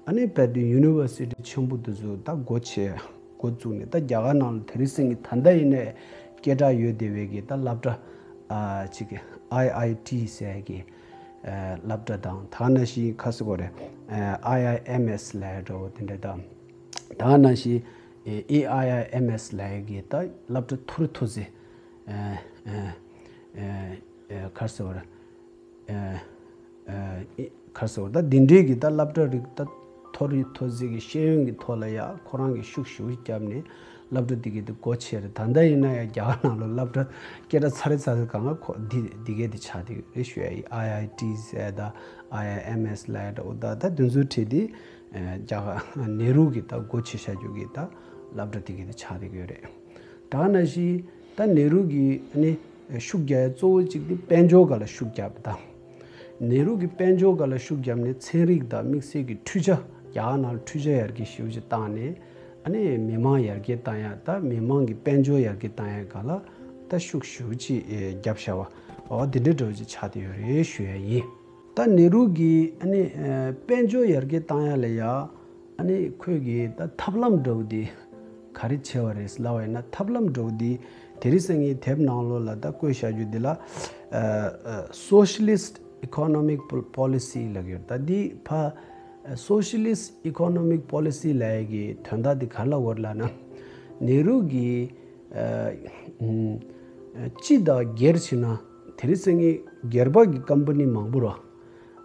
ཨ་ནི་དཔེར་ན་ཡུ་ནི་ཝར་སི་ཊི་ཆེན་པོ་དེ་ཚོ་ད་སྒོ་ཕྱེ་འགོ་བཙུགས་ནས། ད་རྒྱ་གར་ནང་ལ་དེ་རིང་སང་ཉིན་ད་ལྟ་ཡིན་ནའི་སྐད་གྲགས་ཡོད་བསྡད་པའི་གི་ད་སློབ་གྲྭ་ཨ་ཅིག་གི་ཨའི་ཨའི་ཊི་ཟེར་གི་ཨ་སློབ་གྲྭ་དང་། ད་ག་ནང་བཞིན་ག་རེ་ཟེར་དགོས་རེད། ཨ་ཨའི་ཨའི་ཨེམ་ཨེས་ལབ་ཡ་འདྲ་བོ་དེ་འདྲ་དང་། ད་ག་ནང་བཞིན་ཨེ་ཨའི་ཨའི་ཨེམ་ཨེས་ལབ་ཡ་གི་ད་སློབ་གྲྭ་མཐོ་རིམ་མཐོ་ཚད། ཨ་ཨ་ཨ་ཨ་ག་རེ་ཟེར་དགོས་རེད། ཨ་ཨ་ཨ་ག་རེ་ཟེར་དགོས་རེད། ད་འདི་འདྲའི་གི་ད་སློབ་གྲྭ་རིགས་ད་མཐོ་རིམ་མཐོ་ཚད་ཀྱི་ཤེས་ཡོན་གྱི་ཐོག་ལ་ཡ་ཁོ་རང་གིས་ཤུགས་ཞེ་པོ་བརྒྱབ་ནས་སློབ་གྲྭ་འདི་གའི་དེ་སྒོ་ཕྱེ་རེད། ད་ལྟ་ཡིན་ན་ཡང་རྒྱ་གར་ནང་ལ་སློབ་གྲྭ་སྐད་གྲགས་ཚ་རེ་ཚ་རེ་གང་ག་ཁོ་འདི་འདི་གའི་དེ་ཆགས་བསྡད་ཡོད་རེད་ཞུ་ཡ་ཡིན། ཨའི་ཨའི་ཊི་ཟེར་ད་ཨའི་ཨའི་ཨེམ་ཨེས་ལབ་ཡ་འདྲ་བོ། ད་ད་དེ་ཚོའི་གྲས་དེ་ཨ་རྒྱ་གར་ནེ་རུ་གིས་ད་སྒོ་ཕྱེ་བཞག་རྒྱུ་གི་ད་སློབ་གྲྭ་དེ་གའི་དེ་ཆགས་བསྡད་ཡོད་རེད། ད་ག་ནང་བཞིན་ད་ནེ་རུ་གིས་ཨ་ནི་ཤུགས་རྒྱག་ཡ་གཙོ་བོ་གཅིག་དེ་དཔལ་འབྱོར་སྒང་ལ་ཤུགས་རྒྱབ་པ་དང་། ནེ་རུ་གིས་དཔལ་འབྱོར་སྒང་ལ་ཤུགས་བརྒྱབ་ནས་ཚན་རིག་དང་དམིགས་བསལ་གྱི་འཕྲུལ་ཆ། རྒྱ་གར་ནང་ལ་འཕྲུལ་ཆ་ཡར་རྒྱས་ཞེ་པོ་ཅིག་བཏང་ནས། ཨ་ནི་མི་མང་ཡར་རྒྱས་བཏང་ཡ་དང་མི་མང་གི་དཔལ་འབྱོར་ཡར་རྒྱས་བཏང་ཡ་སྒང་ལ་ད་ཤུགས་ཞེ་པོ་ཅིག་ཨེ་བརྒྱབ་བཞག་པ། འོ་དེ་འདྲའི་འདྲ་བོ་ཅིག་ཆགས་བསྡད་ཡོད་རེད་ཞུ་ཡ་ཡིན། ད་ནེ་རུ་གིས་ཨ་ནི་ཨེ་དཔལ་འབྱོར་ཡར་རྒྱས་བཏང་ཡ་ལ་ཡ་ཨ་ནི་ཁོས་གི་ད་ཐབས་ལམ་འདྲ་བོ་དེ་ག་རེ་བྱས་པ་རེད་ལབ་པ་ཡིན་ན། ཐབས་ལམ་འདྲ་བོ་དེ་དེ་རིང་སང་ཉིན་དེབ་ནང་ལོགས་ལ་ད་བཀོད་བཞག་རྒྱུ་དེ་ལ་ཨ་ཨ་Socialist Economic Policy ལབ་ཀྱི་ཡོད། ད་འདི་ཕ་Socialist Economic Policy ལབ་ཡ་གི་དོན་དག་འདི་ག་རེ་ལབ་ཀྱི་ཡོད་རེད་ལབ་ན། ནེ་རུ་གིས་ཨ་ཨ་སྤྱི་དང་སྒེར་བྱས་ན། དེ་རིང་སང་ཉིན་སྒེར་པ་གི་ཀམ་པ་ནི་མང་པོ་རེད།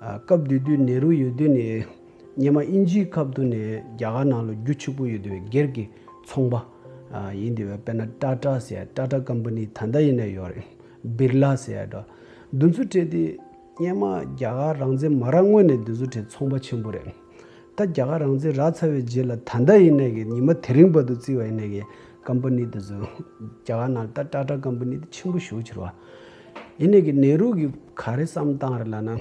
ཨ་སྐབས་དེ་དུས་ནེ་རུ་ཡོད་དུས་ནས་སྔོན་མ་དབྱིན་ཇིའི་ཁ་ཐུག་ནས་རྒྱ་གར་ནང་ལ་རྒྱུ་ཆེ་པོ་ཡོད་དུས་སྒེར་གྱི་ཚོང་པ་ཨ་ཡིན་དེ་བས། དཔེར་ན་ཊ་ཊ་ཟེར་ཡ། ཊ་ཊ་ཀམ་པ་ནི་ད་ལྟ་ཡིན་ན་ཡོད་རེད། བིར་ལ་ཟེར་ཡ་འདྲ། འདི་ཚོ་གྲས་དེ་སྔོན་མ་རྒྱ་གར་རང་བཙན་མ་རག་སྔོན་ནས་འདི་ཚོ་གྲས་ཚོང་པ་ཆེན་པོ་རེད། ད་རྒྱ་གར་རང་བཙན་རག་ཚར་བའི་རྗེས་ལ་ད་ལྟ་ཡིན་ནའི་གི་ཉི་མ་དེ་རིང་བར་དུ་བརྩིས་པ་ཡིན་ནའི་གི་ཀམ་པ་ནི་དེ་ཚོ་རྒྱ་གར་ནང་ད་ཊ་ཊ་ཀམ་པ་ནི་དེ་ཆེན་པོ་ཞེ་པོ་ཅིག་རེད་པ། ཡིན་ནའི་གི་ནེ་རུ་གིས་ག་རེ་བསམ་བཏང་རེད་ལབ་ན།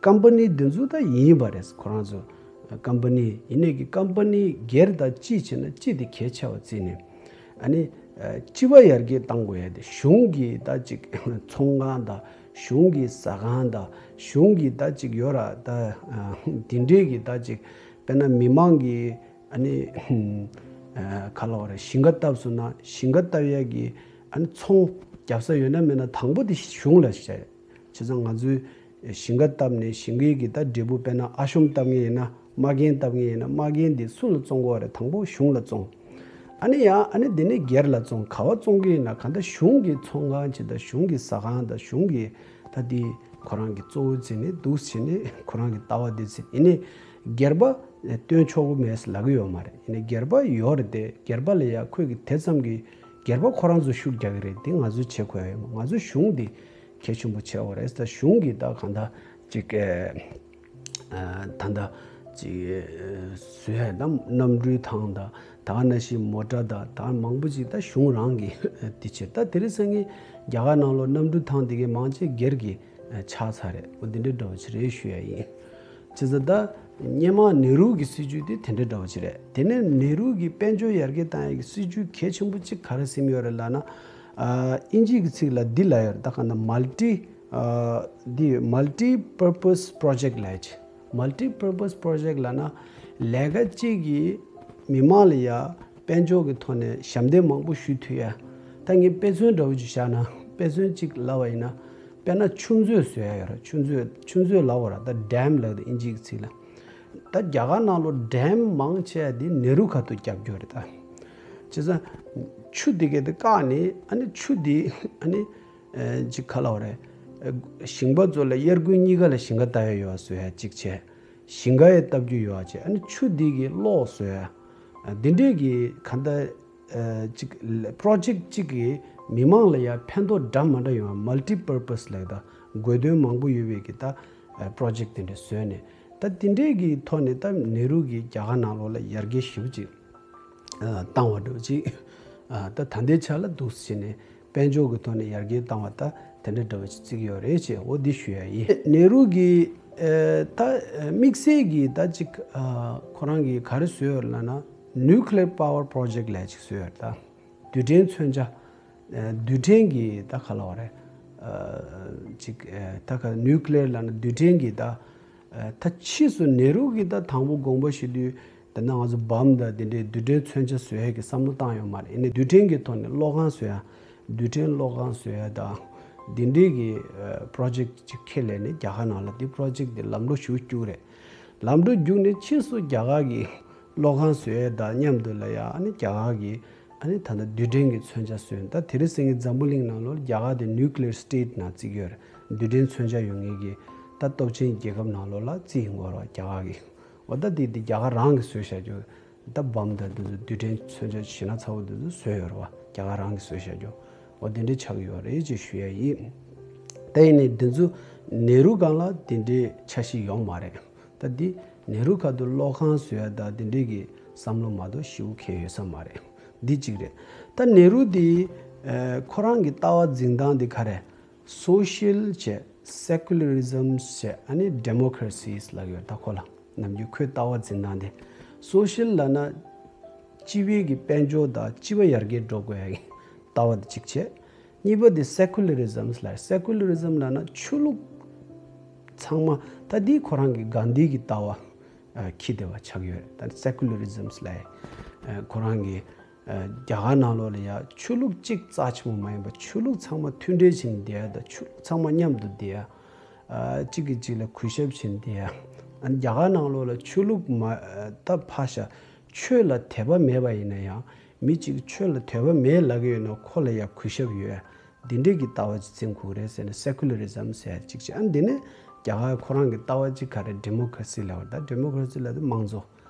ཀམ་པ་ནི་དེ་ཚོ་ད་ཡིན་པ་རེད། ཁོ་རང་ཚོ་ཀམ་པ་ནི་ཡིན་ནའི་གི་ཀམ་པ་ནི་སྒེར་དང་སྤྱི་བྱས་ན་སྤྱི་དེ་གལ་ཆེ་བ་བརྩིས་ནས། ཨ་ནི་ཨ་སྤྱི་པ་ཡར་རྒྱས་གཏང་དགོས་ཡ་དེ་གཞུང་གི་ད་ཅིག་ཚོང་ཁང་དང་། གཞུང་གི་ཟ་ཁང་དང་། གཞུང་གི་ད་ཅིག་ཡོད་ར། ད་ཨ་དེ་འདྲའི་གི་ད་ཅིག་དཔེར་ན་མི་མང་གི་ཨ་ནི་ཨ་ག་ལབ་དགོས་རེད། ཞིང་ཁ་བཏབ་སོང་ན་ཞིང་ཁ་བཏབ་ཡ་གི་ཨ་ནི་ཚོང་རྒྱབ་ས་ཡོད་ན་མེད་ན་དང་པོ་དེ་གཞུང་ལ་བྱས། བྱས་ཙང་ང་ཚོའི་ཞིང་ཁ་བཏབ་ནས་ཞིང་ཁའི་གི་ད་འབྲས་བུ། དཔེར་ན་ཨ་ཤོམ་བཏབ་མཁན་ཡིན་ན། མ་རྒན་བཏབ་མཁན་ཡིན་ན། མ་རྒན་དེ་སུ་ལ་བཙོང་དགོས་རེད། དང་པོ་གཞུང་ལ་བཙོང་། ཨ་ནི་ཡང་ཨ་ནི་དེ་ནས་སྒེར་ལ་བཙོང་། ག་པར་བཙོང་གི་ཡིན་ན། གང་ལྟར་གཞུང་གི་ཚོང་ཁང་ཅིག་དང་གཞུང་གི་ཟ་ཁང་དང་གཞུང་གི་ད་དེ་ཁོ་རང་གི་གཙོ་བོ་བརྩིས་ནས་འདུག་བྱས་ནས་ཁོ་རང་གི་ལྟ་བ་དེ་བརྩིས། ཡིན་ནའི་སྒེར་པ་བཏོན་ཆོག་གི་མེད་ལབ་ཀྱི་ཡོད་མ་རེད། ཡིན་ནའི་སྒེར་པ་ཡོད་རེད་དེ། སྒེར་པ་ལ་ཡ་ཁོས་གི་དེ་ཙམ་གྱི་སྒེར་པ་ཁོ་རང་ཚོ་ཤུགས་རྒྱག་གི་རེད་དེ། ང་ཚོས་བྱེད་དགོས་ཡ་ཡོད་མ། ང་ཚོ་གཞུང་དེ་གལ་ཆེན་པོ་ཆེ་བ་རེད། ད་གཞུང་གིས་ད་གང་ལྟར་ཅིག་ཨ་ད་ལྟ་ཅིག་ཨ་བཟོ་ཡ་ད་གནམ་གྲུའི་ཐང་དང་། ད་ག་ནང་བཞིན་མོ་ཊ་དང་། ད་མང་པོ་ཅིག་ད་གཞུང་རང་གིས་དེ་བྱས། ད་དེ་རིང་སང་ཉིན་རྒྱ་གར་ནང་ལོགས་གནམ་གྲུ་ཐང་དེ་གའི་མང་ཆེ་སྒེར་གྱི་ཆགས་ཚར་རེད། འོ་འདི་འདྲའི་འདྲ་བོ་ཅིག་རེད་ཞུ་ཡ་ཡིན། བྱས་ཙང་ད་སྔོན་མ་ནེ་རུ་གི་སྲིད་ཇུས་དེ་དེ་འདྲའི་འདྲ་བོ་ཅིག་རེད། དེ་ནས་ནེ་རུ་གིས་དཔལ་འབྱོར་ཡར་རྒྱས་བཏང་ཡ་གི་སྲིད་ཇུས་གལ་ཆེན་པོ་ཅིག་ག་རེ་ཟིན་ཡོད་རེད་ལབ་ན། ཨ་དབྱིན་ཇི་གི་ཚིག་ལ་འདི་ལབ་ཡོད་རེད། ད་ག་ན་མལ་ཊི་ཨ་འདི་མལ་ཊི་པར་པོས་པྲོ་ཇེག་ལབ་ཡ་ཅིག། མལ་ཊི་པར་པོས་པྲོ་ཇེག་ལབ་ན་ལས་ཀ་གཅིག་གིས་མི་མང་ལ་ཡ་དཔལ་འབྱོར་གྱི་ཐོག་ནས་ཞབས་འདེགས་མང་པོ་ཞུ་ཐུབ་ཡ། ད་ངས་དཔེ་མཚོན་འདྲ་བོ་ཅིག་བཞག་ན། དཔེ་མཚོན་གཅིག་ལབ་པ་ཡིན་ན། དཔེར་ན་ཆུ་མཛོད་བཟོ་ཡ་ཡོད་ར། ཆུ་མཛོད་ཆུ་མཛོད་ལབ་པ་ར། ད་ཌེམ་ལབ་ཀྱི་འདུག་དབྱིན་ཇིའི་ཚིག་ལ། ད་རྒྱ་གར་ནང་ལོགས་ཌེམ་མང་ཆེ་བ་དེ་ནེ་རུ་ཁ་ཐུག་རྒྱབ་སྐྱོར་རེད་ད། བྱས་ཙང་ཆུ་དེ་གས་དེ་བཀག་ནས། ཨ་ནི་ཆུ་དེ་ཨ་ནི་ཨེ་ཅིག་ག་ལབ་དགོས་རེད། ཞིང་པ་ཚོ་ལ་དབྱར་དགུན་གཉིས་ཀ་ལ་ཞིང་ཁ་བཏབ་ཡ་ཡོད་བཟོ་ཡ་གཅིག་བྱས། ཞིང་ཁ་ཡང་བཏབ་རྒྱུ་ཡོད་བྱས། ཨ་ནི་ཆུ་འདི་གི་གློག་བཟོ་ཡ། འདི་འདྲས་ཀྱི་ག་འདྲ་ཅིག་པོ་རོ་ཇེག་ཅིག་གིས་མི་མང་ལ་ཡང་ཕན་ཐོགས་འདྲ་མ་འདྲ་ཡོང་བ། མལ་ཏི་པར་པོ་སི་ལབ་ད་དགོས་དོན་མང་པོ་ཡོད་པའི་གི་ད་པོ་རོ་ཇེག་དེ་འདྲ་བཟོས་ནས། ད་དེ་འདྲས་ཀྱི་ཐོག་ནས་ད་ནེ་རུ་གིས་རྒྱ་གར་ནང་ལོགས་ལ་ཡར་རྒྱས་ཞེ་པོ་ཅིག་བཏང་བ་འདྲ་བོ་ཅིག་ད་ད་ལྟའི་ཆ་ལ་འདུག་ཟེར་ནས་དཔལ་འབྱོར་གྱི་ཐོག་ནས་ཡར་རྒྱས་བཏང་བ་ད་དེ་འདྲ་འདྲ་བོ་ཅིག་བརྩི་གི་ཡོད་རེད་ཅེས་འོ་འདི་ཞུ་ཡ་ཡིན། ནེ་རུ་གིས་ད་དམིགས་བསལ་གྱི་ད་ཅིག་ཁོ་རང་གིས་ག་རེ་བཟོས་ཡོད་ལབ་ན། ནིའུ་ཀི་ལི་ཡར་པ་ཝར་པོ་རོ་ཇེག་ལབ་ཅིག་བཟོས་ཡོད་ད། རྡུལ་ཕྲན་མཚོན་ཆ། རྡུལ་ཕྲན་གྱི་ད་ག་ལབ་དགོས་རེད། ཅིག་ད་ག་ནིའུ་ཀི་ལི་ཡར་ལབ་ན་རྡུལ་ཕྲན་གྱི་ད། ད་ཕྱིས་སུ་ནེ་རུ་གིས་ད་དང་པོ་དགོངས་པ་བཞེས་དུས་ད་ནི་ང་ཚོ་བམ་དང་དེ་འདྲའི་རྡུལ་ཕྲན་མཚོན་ཆ་བཟོ་ཡས་ཀྱི་བསམ་བློ་བཏང་ཡོད་མ་རེད། ཡིན་ནའི་རྡུལ་ཕྲན་གྱི་ཐོག་ནས་གློག་ཁང་བཟོ་ཡ། རྡུལ་ཕྲན་གློག་ཁང་བཟོ་ཡ་དང་། འདི་འདྲའི་གི་པོ་རོ་ཇེག་ཅིག་ཁས་ལེན་ནས་རྒྱ་གར་ནང་ལ་འདི་པོ་རོ་ཇེག་འདི་ལམ་འགྲོ་ཞུ་བཅུག་རེད། ལམ་འགྲོ་བརྒྱུགས་ནས་ཕྱིས་སུ་རྒྱ་གར་གྱི་གློག་ཁང་བཟོ་ཡས་དང་མཉམ་དུ་ལ་ཡ་ཨ་ནི་རྒྱ་གར་གྱི་ཨ་ནི་ད་ལྟ་རྡུལ་ཕྲན་གྱི་མཚོན་ཆ་བཟོས། ད་དེ་རིང་སང་ཉིན་འཛམ་བུ་གླིང་ནང་ལོགས་རྒྱ་གར་དེ་ནིའུ་ཀི་ལི་ཡར་སི་ཊེཊ་ནང་བརྩི་གི་ཡོད་རེད། རྡུལ་ཕྲན་མཚོན་ཆ་ཡོད་མཁན་གྱི་ད་སྟོབས་ཆེན་རྒྱལ་ཁབ་ནང་ལོགས་ལ་བརྩི་ཡོང་གི་ཡོད་རེད་རྒྱ་གར་གྱི། འོ་ད་དེ་དེ་རྒྱ་གར་རང་གིས་བཟོས་བཞག་རྒྱུ། ད་བམ་དང་འདི་ཚོ་རྡུལ་ཕྲན་མཚོན་ཆ་ཞེ་ན་ཚ་བོ་འདི་ཚོ་བཟོས་ཡོད་རེད་བ། རྒྱ་གར་རང་གིས་བཟོས་བཞག་རྒྱུ། འོ་དེ་འདྲ་ཆགས་ཀྱི་ཡོད་རེད་ཅེས་ཞུ་ཡ་ཡིན། ད་ཡིན་ནའི་འདི་ཚོ་ནེ་རུ་སྒང་ལ་དེ་འདྲའི་འཆར་གཞི་ཡོད་མ་རེད། ད་འདི་ནེ་རུ་ཁ་ཐུག་གློག་ཁང་བཟོ་ཡ་ད་དེ་འདྲའི་གི་བསམ་བློ་མ་གཏོགས་ཞེ་པོ་གང་ཡོད་ས་མ་རེད། འདི་གཅིག་རེད། ད་ནེ་རུ་འདི་ཁོ་རང་གི་ལྟ་བ་འཛིན་སྟངས་འདི་ག་རེ། སོ་ཤལ་བྱས། སེ་ཀུ་ལ་རི་ཛམ་བྱས། ཨ་ནི་ཌེ་མོ་ཀ་ར་སི་ལབ་ཡོད། ད་ཁོ་ལ་ནམ་རྒྱུན་ཁོའི་ལྟ་བ་འཛིན་སྟངས་དེ། སོ་ཤལ་ལབ་ན་སྤྱི་པའི་གི་དཔལ་འབྱོར་དང་སྤྱི་པ་ཡར་རྒྱས་འགྲོ་དགོས་ཡ་གི་ལྟ་བ་དེ་གཅིག་བྱས། གཉིས་པ་དེ་སེ་ཀུ་ལ་རི་ཛམ་ལབ། སེ་ཀུ་ལ་རི་ཛམ་ལབ་ན་ཆོས་ལུགས་ཚང་མ་ད་འདི་ཁོ་རང་གི་གྷན་དྷི་གི་ལྟ་བ་ཨ་འཁྱེར་བསྡད་པ་ཆགས་ཡོད་རེད། ད་སེ་ཀུ་ལ་རི་ཛམ་ལབ་ཡ་ཁོ་རང་གི་རྒྱ་གར་ནང་ལོགས་ལ་ཡ་ཆོས་ལུགས་གཅིག་རྩ་ཆེན་པོ་མ་ཡིན་པ་ཆོས་ལུགས་ཚང་མ་མཐུན་འབྲེལ་བྱས་ནས་བསྡད་ཡ་དང་ཆོས་ལུགས་ཚང་མ་མཉམ་དུ་བསྡད་ཡ། གཅིག་གིས་གཅིག་ལ་གུས་ཞབས་བྱས་ནས་བསྡད་ཡ། རྒྱ་གར་ནང་ལོགས་ལ་ཆོས་ལུགས་མ་ད་ཕར་བཞག་ཆོས་ལ་དད་པ་མེད་པ་ཡིན་ན་ཡང་མི་གཅིག་ཆོས་ལ་དད་པ་མེད་ལབ་ཀྱི་ཡོད་ན་ཁོ་ལ་ཡ་གུས་ཞབས་ཡོད་ཡ། འདི་འདྲས་ཀྱི་ལྟ་བ་ཅིག་འཛིན་དགོས་རེད་ཟེར་ནས་སེ་ཀུ་ལ་རི་ཛམ་ཟེར་ཡ་ཅིག་བྱས། ཨ་འདི་ནས་རྒྱ་གར་ཁོ་རང་གི་ལྟ་བ་ཅིག་ག་རེ་ཌེ་མོ་ཀ་ར་སི་ལབ་པ། ད་ཌེ་མོ་ཀ་ར་སི་ལབ་དེ་དམངས་གཙོ།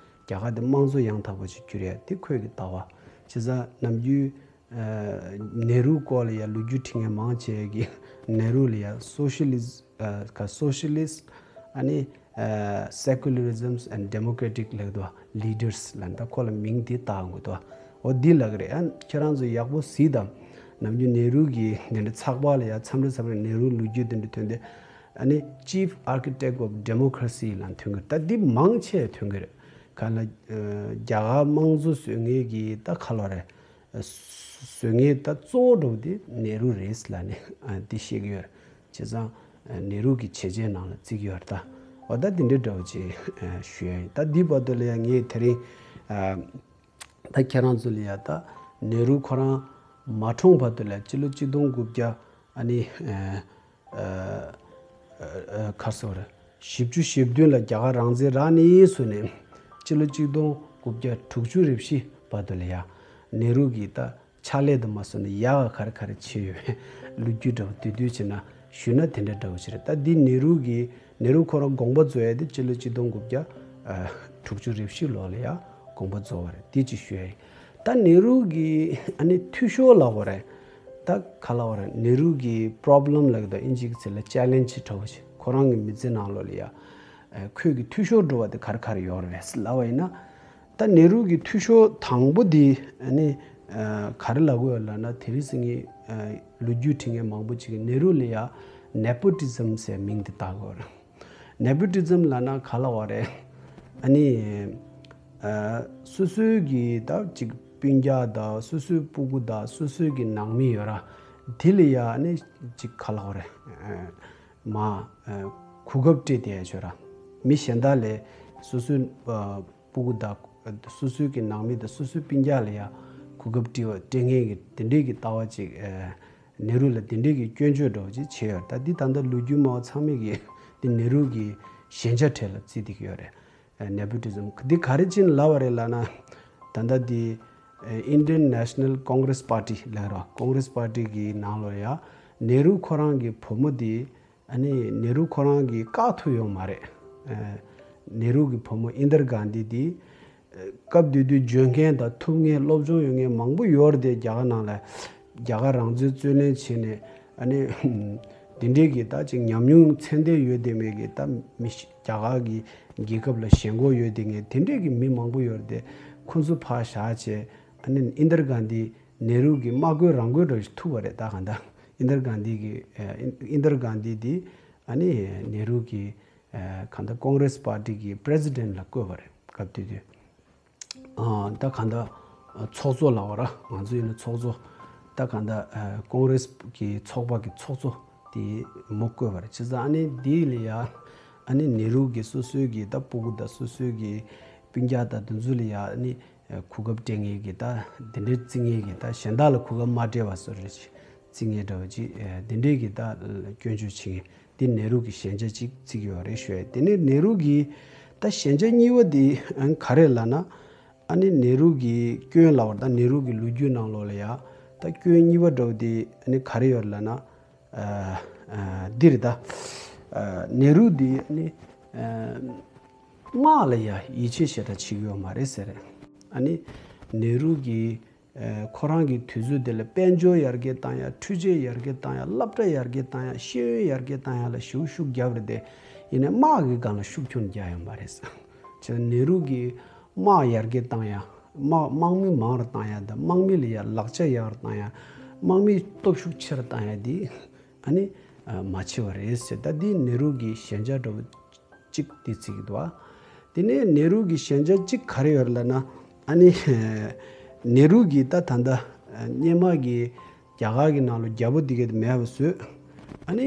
རྒྱ་གར་དེ་དམངས་གཙོ་ཡང་དག་པ་ཞིག་འགྱུར་ཡ་དེ་ཁོས་ཀྱི་ལྟ་བ། བྱས་ཙང་ནམ་རྒྱུན་ནེ་རུ་སྐོར་ལ་ཡ་ལོ་རྒྱུས་འབྲི་མཁན་མང་ཆེ་གི་ནེ་རུ་ལ་ཡ་སོ་ཤི་ལི་སི་ཨ་ག་སོ་ཤི་ལི་སི་ཊི་ཨ་ནི་ཨ་སེ་ཀུ་ལ་རི་ཛམ་ཨེན་ཌི་ཌེ་མོ་ཀ་རེ་ཊིག་ལབ་འདུག་ལི་ཌར་སི་ལབ་འདུག་ཁོ་ལ་མིང་དེ་བཏགས་ཡོང་གི་འདུག་འོ་འདི་ལབ་ཀྱི་རེད། ཨ་ཁྱེད་རང་ཚོ་ཡག་པོ་གཟིགས་དང་། ནམ་རྒྱུན་ནེ་རུ་གི་དེ་འདྲ་ཚགས་པར་ལ་ཡ་མཚམས་རེ་མཚམས་རེ་ནེ་རུ་ལོ་རྒྱུས་དེ་འདྲ་ཐོན་ཏེ། ཨ་ནི་Chief Architect of Democracy ལབ་ཐོན་གྱི་རེད། ད་འདི་མང་ཆེ་ཐོན་གྱི་རེད། ག་ལ་རྒྱ་གར་དམངས་གཙོ་བཟོ་མཁན་གྱི་ད་ག་ལབ་རེད། བཟོ་མཁན་ད་གཙོ་བོ་འདྲ་བོ་དེ་ནེ་རུ་རེད་ལབ་ནས་ཨ་འདི་བཤད་ཀྱི་ཡོད་རེད། བྱས་ཙང་ནེ་རུ་གི་བྱས་རྗེས་ནང་ལ་བརྩི་གི་ཡོད་རེད་ད། འོ་ད་འདི་འདྲའི་འདྲ་བོ་ཅིག་ཞུ་ཡ་ཡིན། ད་འདི་བར་དུ་ལ་ཡ་ངས་དེ་རིང་ད་ཁྱེད་རང་ཚོ་ལ་ཡ་ད་ནེ་རུ་ཁོ་རང་མ་གྲོངས་བར་དུ་ལ་སྤྱི་ལོ་གཅིག་སྟོང་དགུ་བརྒྱ་ཨ་ནི་ཨ་ཨ་ཨ་ག་རེ་ཟེར་དགོས་རེད། བཞི་བཅུ་ཞེ་བདུན་ལ་རྒྱ་གར་རང་བཙན་རག་ནས་བཟུང་ནས་སྤྱི་ལོ་གཅིག་སྟོང་དགུ་བརྒྱ་དྲུག་ཅུ་རེ་བཞི་བར་དུ་ལ་ཡ་ནེ་རུ་གི་ད་ཕྱག་ལས་དུ་མ་སོང་ནས་ཡག་ག་ག་རེ་ག་རེ་བྱས་ཡོད་པའི་ལོ་རྒྱུས་འདྲ་བོ་བསྡུས་བསྡུས་བྱས་ན་ཞུས་ན་དེ་འདྲ་འདྲ་བོ་ཞིག་རེད། ད་འདི་ནེ་རུ་གི་ནེ་རུ་ཁོ་རང་དགོངས་པ་རྫོགས་ཡ་དེ་སྤྱི་ལོ་གཅིག་སྟོང་དགུ་བརྒྱ་དྲུག་ཅུ་རེ་བཞི་ལོ་ལ་ཡ་དགོངས་པ་རྫོགས་པ་རེད། དེ་ཅིག་ཞུ་ཡ་ཡིན། ད་ནེ་རུ་གི་ཨ་ནི་འཐུས་ཤོར་ལབ་དགོས་རེད། ད་ག་ལབ་དགོས་རེད། ནེ་རུ་གི་པོ་རོབ་ལེམ་ལབ་ཀྱི་འདུག་ཨིན་ཇི་གི་ཚིག་ལ་ཅེ་ལེན་ཇི་འདྲ་བོ་ཞིག་ཁོ་རང་གི་མི་ཚེ་ནང་ལོགས་ལ་ཡ་ཨ་ཁོས་ཀྱི་འཐུས་ཤོར་འགྲོ་བ་དེ་ག་རེ་ག་རེ་ཡོད་རེད་ལབ་པ་ཡིན་ན། ད་ནེ་རུ་གི་འཐུས་ཤོར་དང་པོ་དེ་ཨ་ནི་ཨ་ག་རེ་ལབ་དགོས་ཡོད་ལབ་ན། དེ་རིང་སང་ཉིན་ཨ་ལོ་རྒྱུས་འབྲི་མཁན་མང་པོ་ཅིག་གིས་ནེ་རུ་ལ་ཡ་ནེ་པོ་ཊི་ཛམ་ཟེར་མིང་དེ་བཏགས་ཡོད་རེད། ནེ་པོ་ཊི་ཛམ་ལབ་ན་ག་ལབ་དགོས་རེད། ཨ་ནི་ཨ་སོ་སོའི་གི་ད་ཅིག་སྤུན་ཀྱག་དང་སོ་སོའི་སྤུ་གུ་དང་སོ་སོའི་གི་ནང་མི་ཡོད་ར། དེ་ལ་ཡ་ཨ་ནི་ཅིག་ག་ལབ་དགོས་རེད། ཨ་མ་ཨ་གོ་སྐབས་སྤྲད་བསྡད་ཡ་ཅིག་ཡོད་ར། མི་གཞན་དག་ལས་སོ་སོའི་ཨ་སྤུ་གུ་དང་སོ་སོའི་གི་ནང་མི་དང་སོ་སོའི་སྤུན་ཀྱག་ལ་ཡ་གོ་སྐབས་སྤྲད་པ་སྤྲད་མཁན་གྱི་དེ་འདྲའི་གི་ལྟ་བ་ཅིག་ཨ་ནེ་རུ་ལ་དེ་འདྲའི་གི་སྐྱོན་བརྗོད་འདྲ་བོ་ཅིག་བྱས་ཡོད་རེད། ད་འདི་ད་ལྟ་ལོ་རྒྱུས་སྨྲ་བ་ཚང་མས་གི་འདི་ནེ་རུ་གི་ཞན་ཆ་གྲས་ལ་བརྩིས་བསྡད་ཀྱི་ཡོད་རེད། ཨ་ནེ་པོ་ཊི་ཛམ་འདི་ག་རེ་བྱས་ནས་ལབ་པ་རེད་ལབ་ན། ད་ལྟ་འདི་ཨ་Indian National Congress Party ལབ་ར། Congress Party གི་ནང་ལོགས་ཡ་ནེ་རུ་ཁོ་རང་གི་བུ་མོ་འདི་ ཨ་ནི་ནེ་རུ་ཁོ་རང་གིས་བཀག་ཐུབ་ཡོད་མ་རེད། ཨ་ནེ་རུ་གི་བུ་མོ་ཨིན་དར་གྷན་དྷི་དེ་སྐབས་དེ་དུས་འཇོན་མཁན་དང་ཐུབ་མཁན་སློབ་སྦྱོང་ཡོད་མཁན་མང་པོ་ཡོད་རེད་དེ། རྒྱ་གར་ནང་ལ་རྒྱ་གར་རང་བཙན་རྩོད་ལེན་བྱས་ནས། ཨ་ནི་དེ་འདྲའི་གི་ད་ཅིག་ཉམས་མྱོང་ཚད་ལྡན་ཡོད་དེ་མེད་གི། ད་མི་ཤི་རྒྱ་གར་གི་རྒྱལ་ཁབ་ལ་ཞེན་ཁོག་ཡོད་དེ་མཁན་དེ་འདྲའི་གི་མི་མང་པོ་ཡོད་རེད་དེ། ཁོ་ཚོ་ཕར་བཞག་བྱས། ཨ་ནི་ཨིན་དར་གྷན་དྷི་ནེ་རུ་གི་དམག་རྒོལ་རང་རྒོལ་འདྲ་ཞིག་ཐུག་པ་རེད། ད་གང་ལྟར་ཨིན་དར་གྷན་དྷི་གི་ཨ་ཨིན་དར་གྷན་དྷི་དེ་ཨ་ནི་ནེ་རུ་གི་ཨ་གང་ལྟར་ཀོང་རེས་པར་ཏི་གི་པི་རེ་སི་ཌེན་ཊི་ལ་བསྐོས་པ་རེད། སྐབས་དེ་དུས། ཨ་ད་གང་ལྟར་ཚོགས་གཙོ་ལབ་པ་ར། ང་ཚོ་ཡིན་ན་ཚོགས་གཙོ། ད་གང་ལྟར་ཨ་ཀོང་རེས་ཀྱི་ཚོགས་པ་གི་ཚོགས་གཙོ་དེ་མོ་བསྐོས་པ་རེད། བྱས་ཙང་ཨ་ནི་དེ་ལ་ཡ་ཨ་ནི་ནེ་རུ་གི་སོ་སོའི་གི་ད་སྤུ་གུ་དང་སོ་སོའི་གི་སྤུན་ཀྱག་དང་དེ་ཚོ་ལ་ཡ་ཨ་ནི་གོ་སྐབས་སྤྲད་མཁན་གྱི་ད་དེ་འདྲའི་བརྩི་མཁན་གྱི། ད་གཞན་དག་ལ་གོ་སྐབས་མ་སྤྲད་པ་བཟོ་འདྲ་ཅིག་བརྩི་མཁན་འདྲ་བ་ཅིག་ཨ་དེ་འདྲའི་གི་ད་སྐྱོན་བརྗོད་བྱེད་མཁན་དེ་ནེ་རུ་གི་ཞན་ཆ་གཅིག་བརྩི་གི་ཡོད་རེད་ཞུ་ཡ། དེ་ནས་ནེ་རུ་གི་ད་ཞན་ཆ་གཉིས་པ་དེ་ཨ་ག་རེ་ལབ་ན། ཨ་ནི་ནེ་རུ་གི་སྐྱོན་ལབ་པ་རེད། ད་ནེ་རུ་གི་ལོ་རྒྱུས་ནང་ལོགས་ལ་ཡ་ད་སྐྱོན་གཉིས་པ་འདྲ་བ་དེ་ཨ་ནི་ག་རེ་ཡོད་ལབ་ན། ཨ་ཨ་འདི་རེད་ད། ཨ་ནེ་རུ་འདི་ཨ་ནི་ཨ་དམག་ལ་ཡ་ཡིད་ཆེས་ཞེ་དྲག་བྱེད་ཀྱི་ཡོད་མ་རེད་ཟེར། ཨ་ནི་ནེ་རུ་གི་ཨ་ཁོ་རང་གི་དུས་ཚོད་དེ་ལ་དཔལ་འབྱོར་ཡར་རྒྱས་བཏང་ཡ། འཕྲུལ་ཆས་ཡར་རྒྱས་བཏང་ཡ། སློབ་གྲྭ་ཡར་རྒྱས་བཏང་ཡ། ཤེས་ཡོན་ཡར་རྒྱས་བཏང་ཡ་ལ་ཞེ་པོ་ཤུགས་བརྒྱབ་རེད་དེ། ཡིན་ནའི་དམག་གི་སྒང་ལ་ཤུགས་ཁྱོན་རྒྱག་ཡོད་མ་རེད། བྱས་ཙང་ནེ་རུ་གིས་དམག་ཡར་རྒྱས་བཏང་ཡ། དམག་དམག་མི་མང་རུ་བཏང་ཡ་དང་། དམག་མི་ལ་ཡ་ལག་ཆ་ཡག་རུ་བཏང་ཡ། དམག་མིའི་སྟོབས་ཤུགས་ཆེ་རུ་བཏང་ཡ་དེ་ཨ་ནི་ཨ་མ་བྱས་པ་རེད་ཟེར། ད་འདི་ནེ་རུ་གི་ཞན་ཆ་འདྲ་བོ་གཅིག་དེ་བརྩི་གི་འདུག་ཨ། དེ་ནས་ནེ་རུ་གི་ཞན་ཆ་གཅིག་ག་རེ་ཡོད་ལབ་ན། ཨ་ནི་ནེ་རུ་གིས་ད་ད་ལྟ་སྔོན་མ་གི་རྒྱ་གར་གི་ནང་ལ་རྒྱལ་པོ་དེ་ག་དེ་མེད་པ་བཟོས། ཨ་ནི་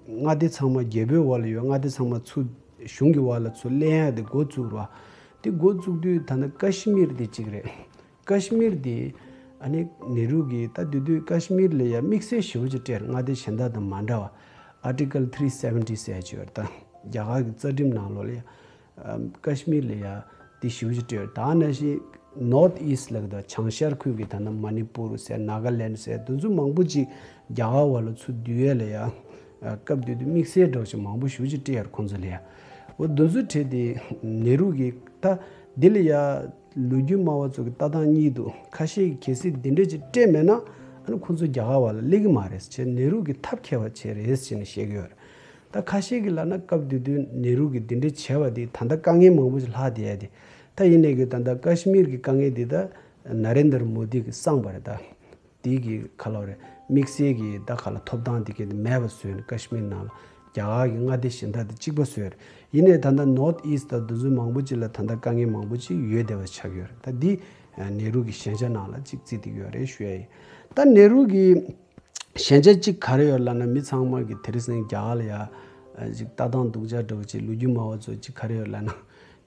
མངའ་སྡེ་ཚང་མ་རྒྱལ་པོའི་འོག་ལ་ཡོད། མངའ་སྡེ་ཚང་མ་ཚུར་གཞུང་གི་འོག་ལ་ཚུར་ལེན་ཡ་དེ་འགོ་བཙུགས་ར། དེ་འགོ་བཙུགས་དུས་ད་ལྟ་ཀ་ཤི་མིར་དེ་གཅིག་རེད། ཀ་ཤི་མིར་དེ་ཨ་ནི་ནེ་རུ་གིས་ད་དེ་དུས་ཀ་ཤི་མིར་ལ་ཡ་དམིགས་བསལ་ཞེ་པོ་ཅིག་སྤྲད། མངའ་སྡེ་གཞན་དག་དང་མ་འདྲ་བ། Article three seventy ཟེར་ཡ་ཅིག་ཡོད་རེད། ད་རྒྱ་གར་གྱི་རྩ་ཁྲིམས་ནང་ལོགས་ལ་ཡ་ཨ་ཀ་ཤི་མིར་ལ་ཡ་དེ་ཞེ་པོ་ཅིག་སྤྲད་ཡོད་རེད། ད་ནང་བཞིན་North East ལབ་ཀྱི་འདུག་བྱང་ཤར་ཁུལ་གྱི་ད་ནི་མ་ནི་པུར་ཟེར། ནཱ་ག་ལེན་ཌི་ཟེར། དེ་ཚོ་མང་པོ་ཅིག་རྒྱ་གར་བ་ལ་ཚུར་བསྡུ་ཡས་ལ་ཡ་ཨ་སྐབས་དེ་དུས་དམིགས་བསལ་འདྲ་བོ་ཅིག་མང་པོ་ཞེ་པོ་ཅིག་སྤྲད་ཡོད་རེད་ཁོང་ཚོ་ལ་ཡ། འོ་དེ་ཚོའི་གྲས་དེ་ནེ་རུ་གིས་ད་འདི་ལ་ཡ་ལོ་རྒྱུས་སྨྲ་བ་ཚོ་གི་ལྟ་སྟངས་གཉིས་འདུག་ཁ་ཤས་ཀྱིས་གལ་སྲིད་འདི་འདྲ་ཅིག་སྤྲད་མེད་ན་ཨ་ནི་ཁོང་ཚོ་རྒྱ་གར་བ་ལ་སླེབས་ཀྱི་མ་རེད་ཟེར། ནེ་རུ་གིས་ཐབས་མཁས་པ་བྱས་རེད་ཟེར་ནས་བཤད་ཀྱི་ཡོད་རེད། ད་ཁ་ཤས་ཀྱིས་ལབ་ན་སྐབས་དེ་དུས་ནེ་རུ་གིས་འདི་འདྲ་བྱས་པ་དེ་ད་ལྟ་དཀའ་ངལ་མང་པོ་ཞིག་ལྷག་བསྡད་ཡ་དེ། ད་ཡིན་ནའི་གི་ད་ལྟ་ཀ་ཤི་མིར་གྱི་དཀའ་ངལ་འདི་ད་ན་རེན་དར་མོ་དི་གིས་སངས་པ་རེད་ད། དེ་གི་ག་ལབ་རེད། དམིགས་བསལ་གྱི་ད་ག་ལ་ཐོབ་ཐང་དེ་ག་དེ་མེད་པ་བཟོས་ནས་ཀ་ཤི་མིར་ནང་ལ་རྒྱ་གར་གྱི་མངའ་སྡེ་གཞན་དག་དང་གཅིག་པ་བཟོས་རེད། ཡིན་ནའི་ད་ལྟ་North East དང་དེ་ཚོ་མང་པོ་ཅིག་ལ་ད་ལྟ་དཀའ་ངལ་མང་པོ་ཅིག་ཡོད་བསྡད་པ་ཆགས་ཡོད་རེད། ད་འདི་ནེ་རུ་གི་ཞན་ཆ་ནང་ལ་གཅིག་བརྩིས་བསྡད་ཡོད་རེད་ཞུ་ཡ་ཡིན། ད་ནེ་རུ་གི་ཞན་ཆ་གཅིག་ག་རེ་ཡོད་ལབ་ན། མི་ཚང་མ་གི་དེ་རིང་སང་རྒྱ་གར་ལ་ཡ་ཅིག་ལྟ་སྟངས་སྡུག་ཅག་འདྲ་བོ་ཅིག་ལོ་རྒྱུས་སྨྲ་བ་ཚོ་གཅིག་ག་རེ་ཡོད་ལབ་ན།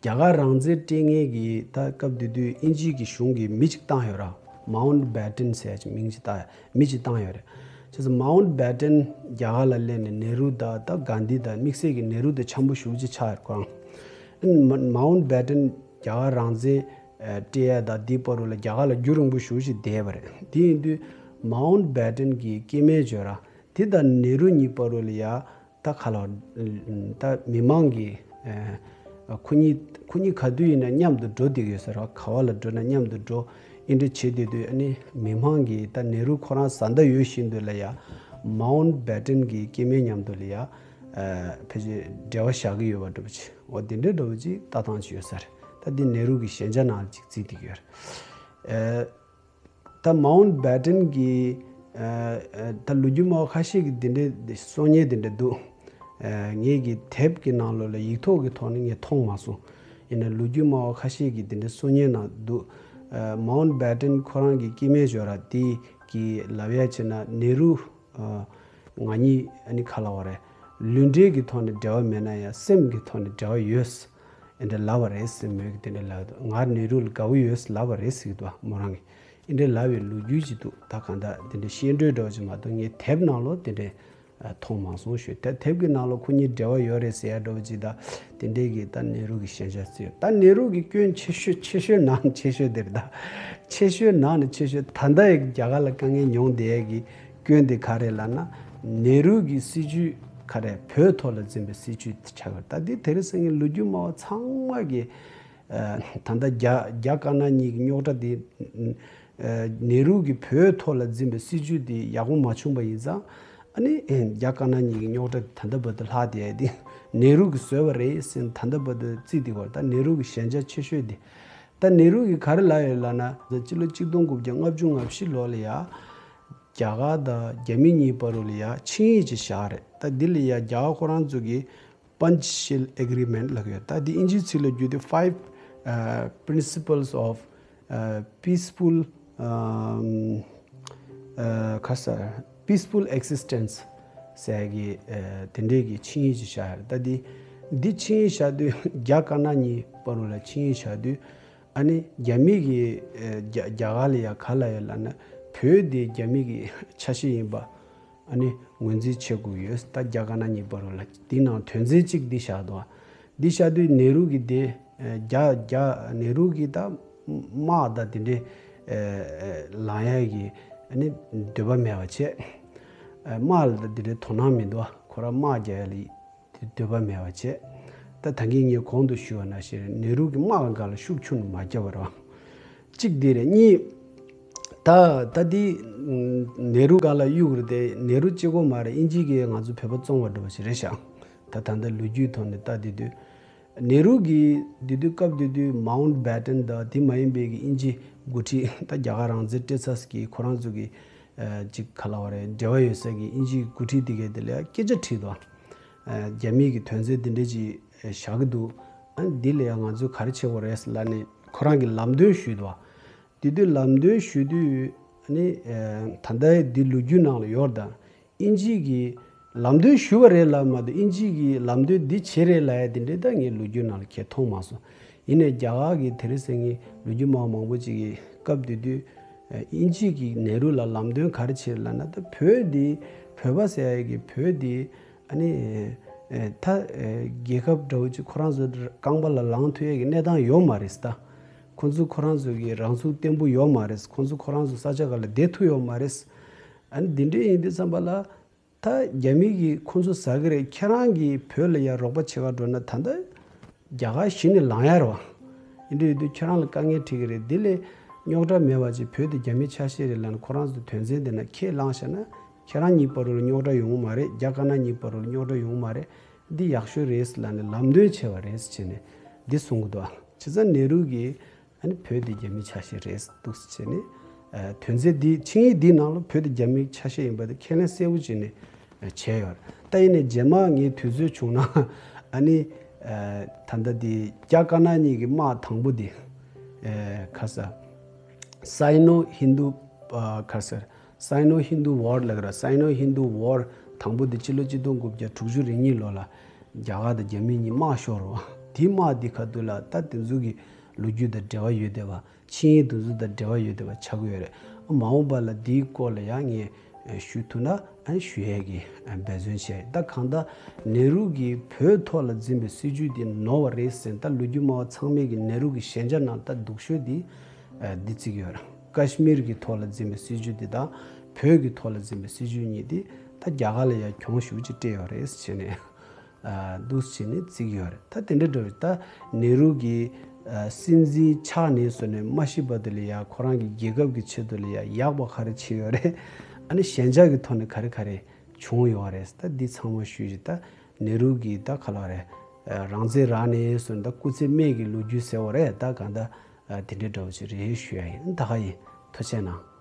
རྒྱ་གར་རང་བཙན་སྤྲད་མཁན་གྱི་ད་སྐབས་དེ་དུས་དབྱིན་ཇི་གི་གཞུང་གིས་མི་གཅིག་བཏང་ཡོད་ར། མའུན་ཊ་བྷེ་ཊན་ཟེར་ཡ་ཅིག་མིང་ཅིག་བཏགས་ཡ། མི་གཅིག་བཏང་ཡོད་རེད། བྱས་ཙང་མའུན་ཊ་བྷེ་ཊན་རྒྱ་གར་ལ་སླེབས་ནས་ནེ་རུ་དང་ད་གྷན་དྷི་དང་། དམིགས་བསལ་གྱི་ནེ་རུ་དང་འཆམ་པོ་ཞེ་པོ་ཅིག་ཆགས་ཡོད་རེད་ཁོ་རང་། ཨ་ནི་མ་མའུན་ཊ་བྷེ་ཊན་རྒྱ་གར་རང་བཙན་ཨ་སྤྲད་ཡ་དང་དེའི་བར་དུ་ལ་རྒྱ་གར་ལ་རྒྱུན་རིང་པོ་ཞེ་པོ་ཅིག་བསྡད་པ་རེད། དེ་ཡིན་དུས་མའུན་ཊ་བྷེ་ཊན་གྱི་སྐྱེ་དམན་ཅིག་ཡོད་ར། དེ་དང་ནེ་རུ་གཉིས་བར་དུ་ལ་ཡ་ད་ག་ལ་ད་མི་མང་གི་ཨ་ཁོ་གཉིས་ཁོ་གཉིས་ག་དུས་ཡིན་ན་མཉམ་དུ་འགྲོ་བསྡད་ཀྱི་ཡོད་ས་རེད། ག་བ་ལ་འགྲོ་ན་མཉམ་དུ་འགྲོ། ཨེ་འདྲ་བྱེད་བསྡད་དུས་ཨ་ནི་མི་མང་གིས་ད་ནེ་རུ་ཁོ་རང་བཟའ་ཟླ་ཡོད་བཞིན་དུ་ལ་ཡ་མའུན་ཊ་བྷེ་ཊན་གྱི་སྐྱེ་དམན་མཉམ་དུ་ལ་ཡ་ཨ་ཕལ་ཆེར་འབྲེལ་བ་བཞག་གི་ཡོད་པ་འདྲ་པོ་ཅིག་འོ་དེ་འདྲ་འདྲ་པོ་ཅིག་ལྟ་སྟངས་ཅིག་ཡོད་ས་རེད། ད་འདི་ནེ་རུ་གི་ཞན་ཆ་ནང་ལ་ཅིག་བརྩིས་བསྡད་ཀྱི་ཡོད་རེད། ཨ། ད་མའུན་ཊ་བྷེ་ཊན་གྱི་ཨ་ཨ་ད་ལོ་རྒྱུས་སྨྲ་བ་ཁ་ཤས་ཀྱིས་འདི་འདྲའི་སྲོལ་ངན་འདི་འདྲ་འདུག་ཨ་ངེད་ཀྱི་དེབ་ཀྱི་ནང་ལོགས་ལ་ཡིག་ཐོག་གི་ཐོག་ནས་ངས་མཐོང་མ་སོང་། ཡིན་ན་ལོ་རྒྱུས་སྨྲ་བ་ཁ་ཤས་ཀྱིས་འདི་འདྲའི་སྲོལ་ངན་ནང་འདུག་ཨ་མའུན་ཊ་བྷེ་ཊན་ཁོ་རང་གི་སྐྱེ་དམན་ཅིག་ཡོད་ར། དེ་གི་ལབ་ཡ་བྱས་ན་ནེ་རུ་ཨ་ང་གཉིས་ཨ་ནི་ག་ལབ་དགོས་རེད། ལུས་འབྲེལ་གྱི་ཐོག་ནས་འབྲེལ་བ་མེད་ན་ཡང་སེམས་ཀྱི་ཐོག་ནས་འབྲེལ་བ་ཡོད། ཨེ་འདྲ་ལབ་པ་རེད་ཟེར། མོས་ཀྱིས་དེ་འདྲ་ལབ་འདུག་ང་ནེ་རུ་ལ་དགའ་བོ་ཡོད་ཟེར་ལབ་པ་རེད་ཟེར་གྱི་འདུག་མོ་རང་གིས་ཨེ་འདྲ་ལབ་པའི་ལོ་རྒྱུས་ཅིག་འདུག་ད་གང་ལྟར་དེ་འདྲ་བཤད་སྒྲོས་འདྲ་བོ་ཅིག་མ་གཏོགས་ངས་དེབ་ནང་ལོགས་དེ་འདྲ་མཐོང་མ་སོང་ཞུ། ད་དེབ་ཀྱི་ནང་ལོགས་ཁོ་གཉིས་འབྲེལ་བ་ཡོད་རེད་ཟེར་ཡ་འདྲ་བོ་ཅིག་ད་དེ་འདྲའི་གི་ད་ནེ་རུ་གི་ཞན་ཆ་ཟེར། ད་ནེ་རུ་གི་སྐྱོན་ཆེ་ཤོས་ཆེ་ཤོས་ནང་ནས་ཆེ་ཤོས་དེ་རེད། ད་ཆེ་ཤོས་ནང་ནས་ཆེ་ཤོས་ད་ལྟ་ཡི་རྒྱ་གར་ལ་དཀའ་ངལ་མྱོང་བསྡད་ཡ་གི་སྐྱོན་དེ་ག་རེ་ལབ་ན། ནེ་རུ་གི་སྲིད་ཇུས་ ག་རེ་བོད་ཐོག་ལ་འཛིན་པའི་སྲིད་བྱུས་དེ་ཆགས་ཡོད། ད་འདི་དེ་རིང་སང་ཉིན་ལོ་རྒྱུས་སྨྲ་བ་ཚང་མ་གིས་ད་ལྟ་རྒྱ་རྒྱ་དཀར་ནག་གཉིས་ཀྱི་རྙོག་དྲ་འདི། ནེ་རུ་གིས་བོད་ཐོག་ལ་འཛིན་པའི་སྲིད་བྱུས་འདི་ཡག་པོ་མ་བྱུང་བ་ཡིན་ཙང་། ཨ་ནི་རྒྱ་དཀར་ནག་གཉིས་ཀྱི་རྙོག་དྲ་ད་ལྟ་བར་དུ་ལྷག་བསྡད་ཡ་འདི་ནེ་རུ་གིས་བཟོས་པ་རེད་ཟེར་ནས་ད་ལྟ་བར་དུ་བརྩིས་བསྡད་ཡོད། ད་ནེ་རུ་གི་ཞན་ཆ་ཆེ་ཤོས་འདི། ད་ནེ་རུ་གིས་ག་རེ་ལབ་ཡོད་ལབ་ན། སྤྱི་ལོ་གཅིག་སྟོང་དགུ་བརྒྱ་ལྔ་བཅུ་ང་བཞི་ལོ་ལ་ཡ། རྒྱ་གར་དང་རྒྱ་མི་གཉིས་བར་དུ་ལ་ཡ་ཆིངས་ཡིག་ཅིག་བཞག་རེད། ད་འདི་ལ་ཡ་རྒྱ་གར་ཁོ་རང་ཚོ་གིས་Panchsheel Agreement ལབ་ཡོད། ད་འདི་ཨིན་ཇིའི་ཚིག་ལ་བསྒྱུར་དུས་Five uh, Principles of uh, Peaceful um, uh, ག་ས་Peaceful Existence ཟེར་གི་དེ་འདྲའི་གི་ཆིངས་ཡིག་ཅིག་བཞག་ཡོད། ད་འདི་འདི་ཆིངས་ཡིག་བཞག་དུས་རྒྱ་དཀར་ནག་གཉིས་བར་དུ་ལ་ཆིངས་ཡིག་བཞག་དུས། ཨ་ནི་རྒྱ་མི་གིས་ཨེ་རྒྱ་རྒྱ་གར་ལ་ཡ་ག་ལབ་ཡོད་ལབ་ན། བོད་དེ་རྒྱ་མི་གི་ཆ་ཤས་ཡིན་པ་ཨ་ནི་ངོས་འཛིན་བྱེད་དགོས་ཡོད། ད་རྒྱ་དཀར་ནག་གཉིས་བར་དུ་ལ་དེའི་ནང་དོན་ཚན་གཅིག་འདི་བཞག་འདུག་འདི་བཞག་དུས་ནེ་རུ་གིས་དེ་ཨེ་རྒྱ་རྒྱ་ནེ་རུ་གིས་ད་དམག་དང་དེ་འདྲའི་ཨེ་ལངས་ཡ་གི་ཨ་ནི་འདོད་པ་མེད་པ་བྱས། ཨེ་དམག་ལ་ད་དེ་འདྲའི་དོ་སྣང་མི་འདུག་ཁོ་རང་དམག་རྒྱག་ཡ་ལ་དེ་འདོད་པ་མེད་པ་བྱས། ད་ད་གིན་ངས་གོང་དུ་ཞུས་པ་ནང་བཞིན་ནེ་རུ་གིས་དམག་སྒང་ལ་ཤུགས་ཆུང་མ་བརྒྱབ་པ་རེད་བ། གཅིག་འདི་རེད། གཉིས། ད་ད་འདི་ནེ་རུ་སྒང་ལ་གཡུག་རེད་དེ། ནེ་རུ་གཅིག་པོ་མ་རེད། ཨིན་ཇི་གིས་ང་ཚོ་བོད་པ་བཙོང་བ་འདྲ་བོ་ཞིག་རེད་ཤག་ད་ད་ལྟ་ལོ་རྒྱུས་ཐོག་ནས་ལྟ་བསྡད་དུས། ནེ་རུ་གིས་དེ་དུས་སྐབས་དེ་དུས་མའུན་ཊ་བྷེ་ཊན་དང་དེ་མ་ཡིན་པའི་གི་ཨིན་ཇི་འགོ་ཁྲིད། ད་རྒྱ་གར་རང་བཙན་སྤྲད་ཚར་གི་ཁོ་རང་ཚོ་གི་ཨ་ཅིག་ག་ལབ་དགོས་རེད། འབྲེལ་བ་ཡོད་ས་གི་ཨིན་ཇིའི་འགོ་ཁྲིད་དེ་གས་དེ་ལ་སྐད་ཆ་དྲིས་འདུག་ཨ་རྒྱ་མི་གི་དོན་ཚན་དེ་འདྲ་ཅིག་བཞག་གི་འདུག་ཨ་འདི་ལ་ཡང་ང་ཚོས་ག་རེ་བྱེད་དགོས་རེད་ལབ་ནས་ཁོ་རང་གིས་ལམ་སྟོན་ཞུས་འདུག་དེ་དུས་ལམ་སྟོན་ཞུ་དུས་ཨ་ནི་ཨ་ད་ལྟའི་འདི་ལོ་རྒྱུས་ནང་ལ་ཡོད་རེད། ད་ཨིན་ཇི་གིས་ལམ་སྟོན་ཞུས་པ་རེད་ལབ་མ་གཏོགས། ཨིན་ཇི་གིས་ལམ་སྟོན་འདི་བྱེད་རེད་ལབ་ཡ་དེ་འདྲ་ད་ངས་ལོ་རྒྱུས་ནང་ལ་གང་ཡང་མཐོང་མ་སོང་། ཡིན་ནའི་རྒྱ་གར་གི་དེ་རིང་སང་ཉིན་ལོ་རྒྱུས་སྨྲ་བ་མང་པོ་ཅིག་གིས་སྐབས་དེ་དུས་ཨིན་ཇི་གིས་ནེ་རུ་ལ་ལམ་སྟོན་ག་རེ་བྱེད་ལབ་ན། ད་བོད་འདི་བོད་པ་ཟེར་ཡ་གི་བོད་འདི་ཨ་ནི་ཨེ་ད་ཨེ་རྒྱལ་ཁབ་འདྲ་བོ་ཅིག་ཁོ་རང་ཚོ་རྐང་པ་ལ་ལངས་ཐུབ་ཡ་གི་གནས་སྟངས་ཡོད་མ་རེད་ད། ཁོ་ཚོ་ཁོ་རང་ཚོ་གི་རང་ཚུགས་བརྟན་པོ་ཡོད་མ་རེད། ཁོ་ཚོ་ཁོ་རང་ཚོ་ས་ཆ་ཁག་ལ་བསྡད་ཐུབ་ཡོད་མ་རེད། ཨ་ནི་འདི་འདྲ་ཡིན་དུས་ཙམ་པ་ལ། ད་རྒྱ་མི་གིས་ཁོང་ཚོ་ཟ་གི་རེད། ཁྱེད་རང་གིས་བོད་ལ་ཡ་རོགས་པ་བྱེད་ག་འགྲོ་ན་ད་ལྟ་རྒྱ་གར་གཞི་ནས་ལངས་ཡ་རེད་བ། ཡིན་དུས་ཡིན་དུས་ཁྱེད་རང་ལ་དཀའ་ངལ་འཕྲད་ཀྱི་རེད། འདི་ལས་རྙོག་དྲ་མེད་པ་ཅིག་བོད་དེ་རྒྱ་མིའི་ཆ་ཤས་རེད་ལབ་ནས་ཁོ་རང་ཚོའི་དོན་ཚན་དེ་ན་ཁས་བླངས་བཞག་ན། ཁྱེད་རང་གཉིས་བར་དུ་ལ་རྙོག་དྲ་ཡོང་གི་མ་རེད། རྒྱ་དཀར་ནག་གཉིས་བར་དུ་ལ་རྙོག་དྲ་ཡོང་གི་མ་རེད། འདི་ཡག་ཤོས་རེད་ལབ་ནས་ལམ་སྟོན་བྱས་པ་རེད་ཟེར་ནས་འདི་གསུང་གི་འདུག་བྱས་ཙང་ནེ་རུ་གིས། ཨ་ནི་བོད་དེ་རྒྱ་མིའི་ཆ་ཤས་རེད་འདུག་ཟེར་ནས། ཨ་དོན་ཚན་འདི་ཆིངས་ཡིག་འདིའི་ནང་ལ་བོད་དེ་རྒྱ་མིའི་ཆ་ཤས་ཡིན་པ་དེ་ཁས་ལེན་གསལ་པོ་བྱས་ནས་བྱས་ཡོད་རེད། ད་ཡིན་ནའི་རྗེས་མ་ངས་དུས་ཚོད་བྱུང་ན་ཨ་ནི་ཨ་ད་ལྟ་དེ་རྒྱ་དཀར་ནག་གཉིས་ཀྱི་དམག་དང་པོ་དེ་ཨ་ག་ས་Sino Hindu ཨ་ག་ས་Sino Hindu War ལབ་ཀྱི་རེད། Sino Hindu War དང་པོ་དེ་སྤྱི་ལོ་གཅིག་སྟོང་དགུ་བརྒྱ་དྲུག་ཅུ་རེ་གཉིས་ལོ་ལ་རྒྱ་གར་དང་རྒྱ་མི་གཉིས་དམག་ཤོར་རོ། དེའི་དམག་དེ་ཁ་ཐུག་ལ་ད་དེ་ཚོ་གི་ལོ་རྒྱུས་དང་འབྲེལ་བ་ཡོད་བསྡད་པ། ཆིངས་ཡིག་དེ་ཚོ་དང་འབྲེལ་བ་ཡོད་བསྡད་པ་ཆགས་ཀྱི་ཡོད་རེད། མ་འོངས་པ་ལ་འདིའི་སྐོར་ལ་ཡང་ངས་ཞུ་ཐུབ་ན་ཨ་ཞུ་ཡས་ཀྱི་འབད་བརྩོན་བྱས། ད་གང་ལྟར་ནེ་རུ་གིས་བོད་ཐོག་ལ་འཛིན་པའི་སྲིད་ཇུས་འདི་ནོར་བ་རེད་ཟེར། ད་ལོ་རྒྱུས་སྨྲ་བ་ཚང་མས་ཀྱི་ནེ་རུ་གི་ཞན་ཆ་ནང་ད་སྡུག་ཤོས་འདི་འདི་བརྩི་གི་ཡོད་རེད། ཀ་ཤི་མིར་གྱི་ཐོག་ལ་འཛིན་པའི་སྲིད་ཇུས་འདི་དང་བོད་ཀྱི་ཐོག་ལ་འཛིན་པའི་སྲིད་ཇུས་གཉིས་འདི་ད་རྒྱ་གར་ལ་ཡང་གྱོང་ཞེ་པོ་ཅིག་སྤྲད་ཡོད་རེད་ཟེར་ནས། ཨ་འདུག་སེ་བྱས་ནས་བརྩི་གི་ཡོད་རེད། ད་དེ་འདྲ་འདྲ་བོ་ད་ནེ་རུ་གི་ཨ་སྲིད་འཛིན་ཆགས་ནས་བཟུང་ནས་མ་ཤི་བར་དུ་ལ་ཡ་ཁོ་རང་གི་རྒྱལ་ཁབ་ཀྱི་ཆེད་དུ་ལ་ཡ་ཡག་པ་ག་རེ་བྱས་ཡོད་རེད། ཨ་ནི་ཞན་ཆ་གི་ཐོག་ནས་ག་རེ་ག་རེ་བྱུང་ཡོད་རེད། ད་འདི་ཚང་མ་ཞུས་ཤིག་ད་ནེ་རུ་གི་ད་ག་ལབ་རེད། ཨ་རང་བཙན་རག་ནས་བཟུང་ད་སྐུ་ཚེ་སྨད་ཀྱི་ལོ་རྒྱུས་ཟེར་བ་རེད། ད་གང་ད་ཨ་དེ་འདྲ་འདྲ་བོ་ཅིག་རེད་ཞུ་ཡ་ཡིན། ད་ག་ཡིན། ཐུགས་རྗེ་གནང་།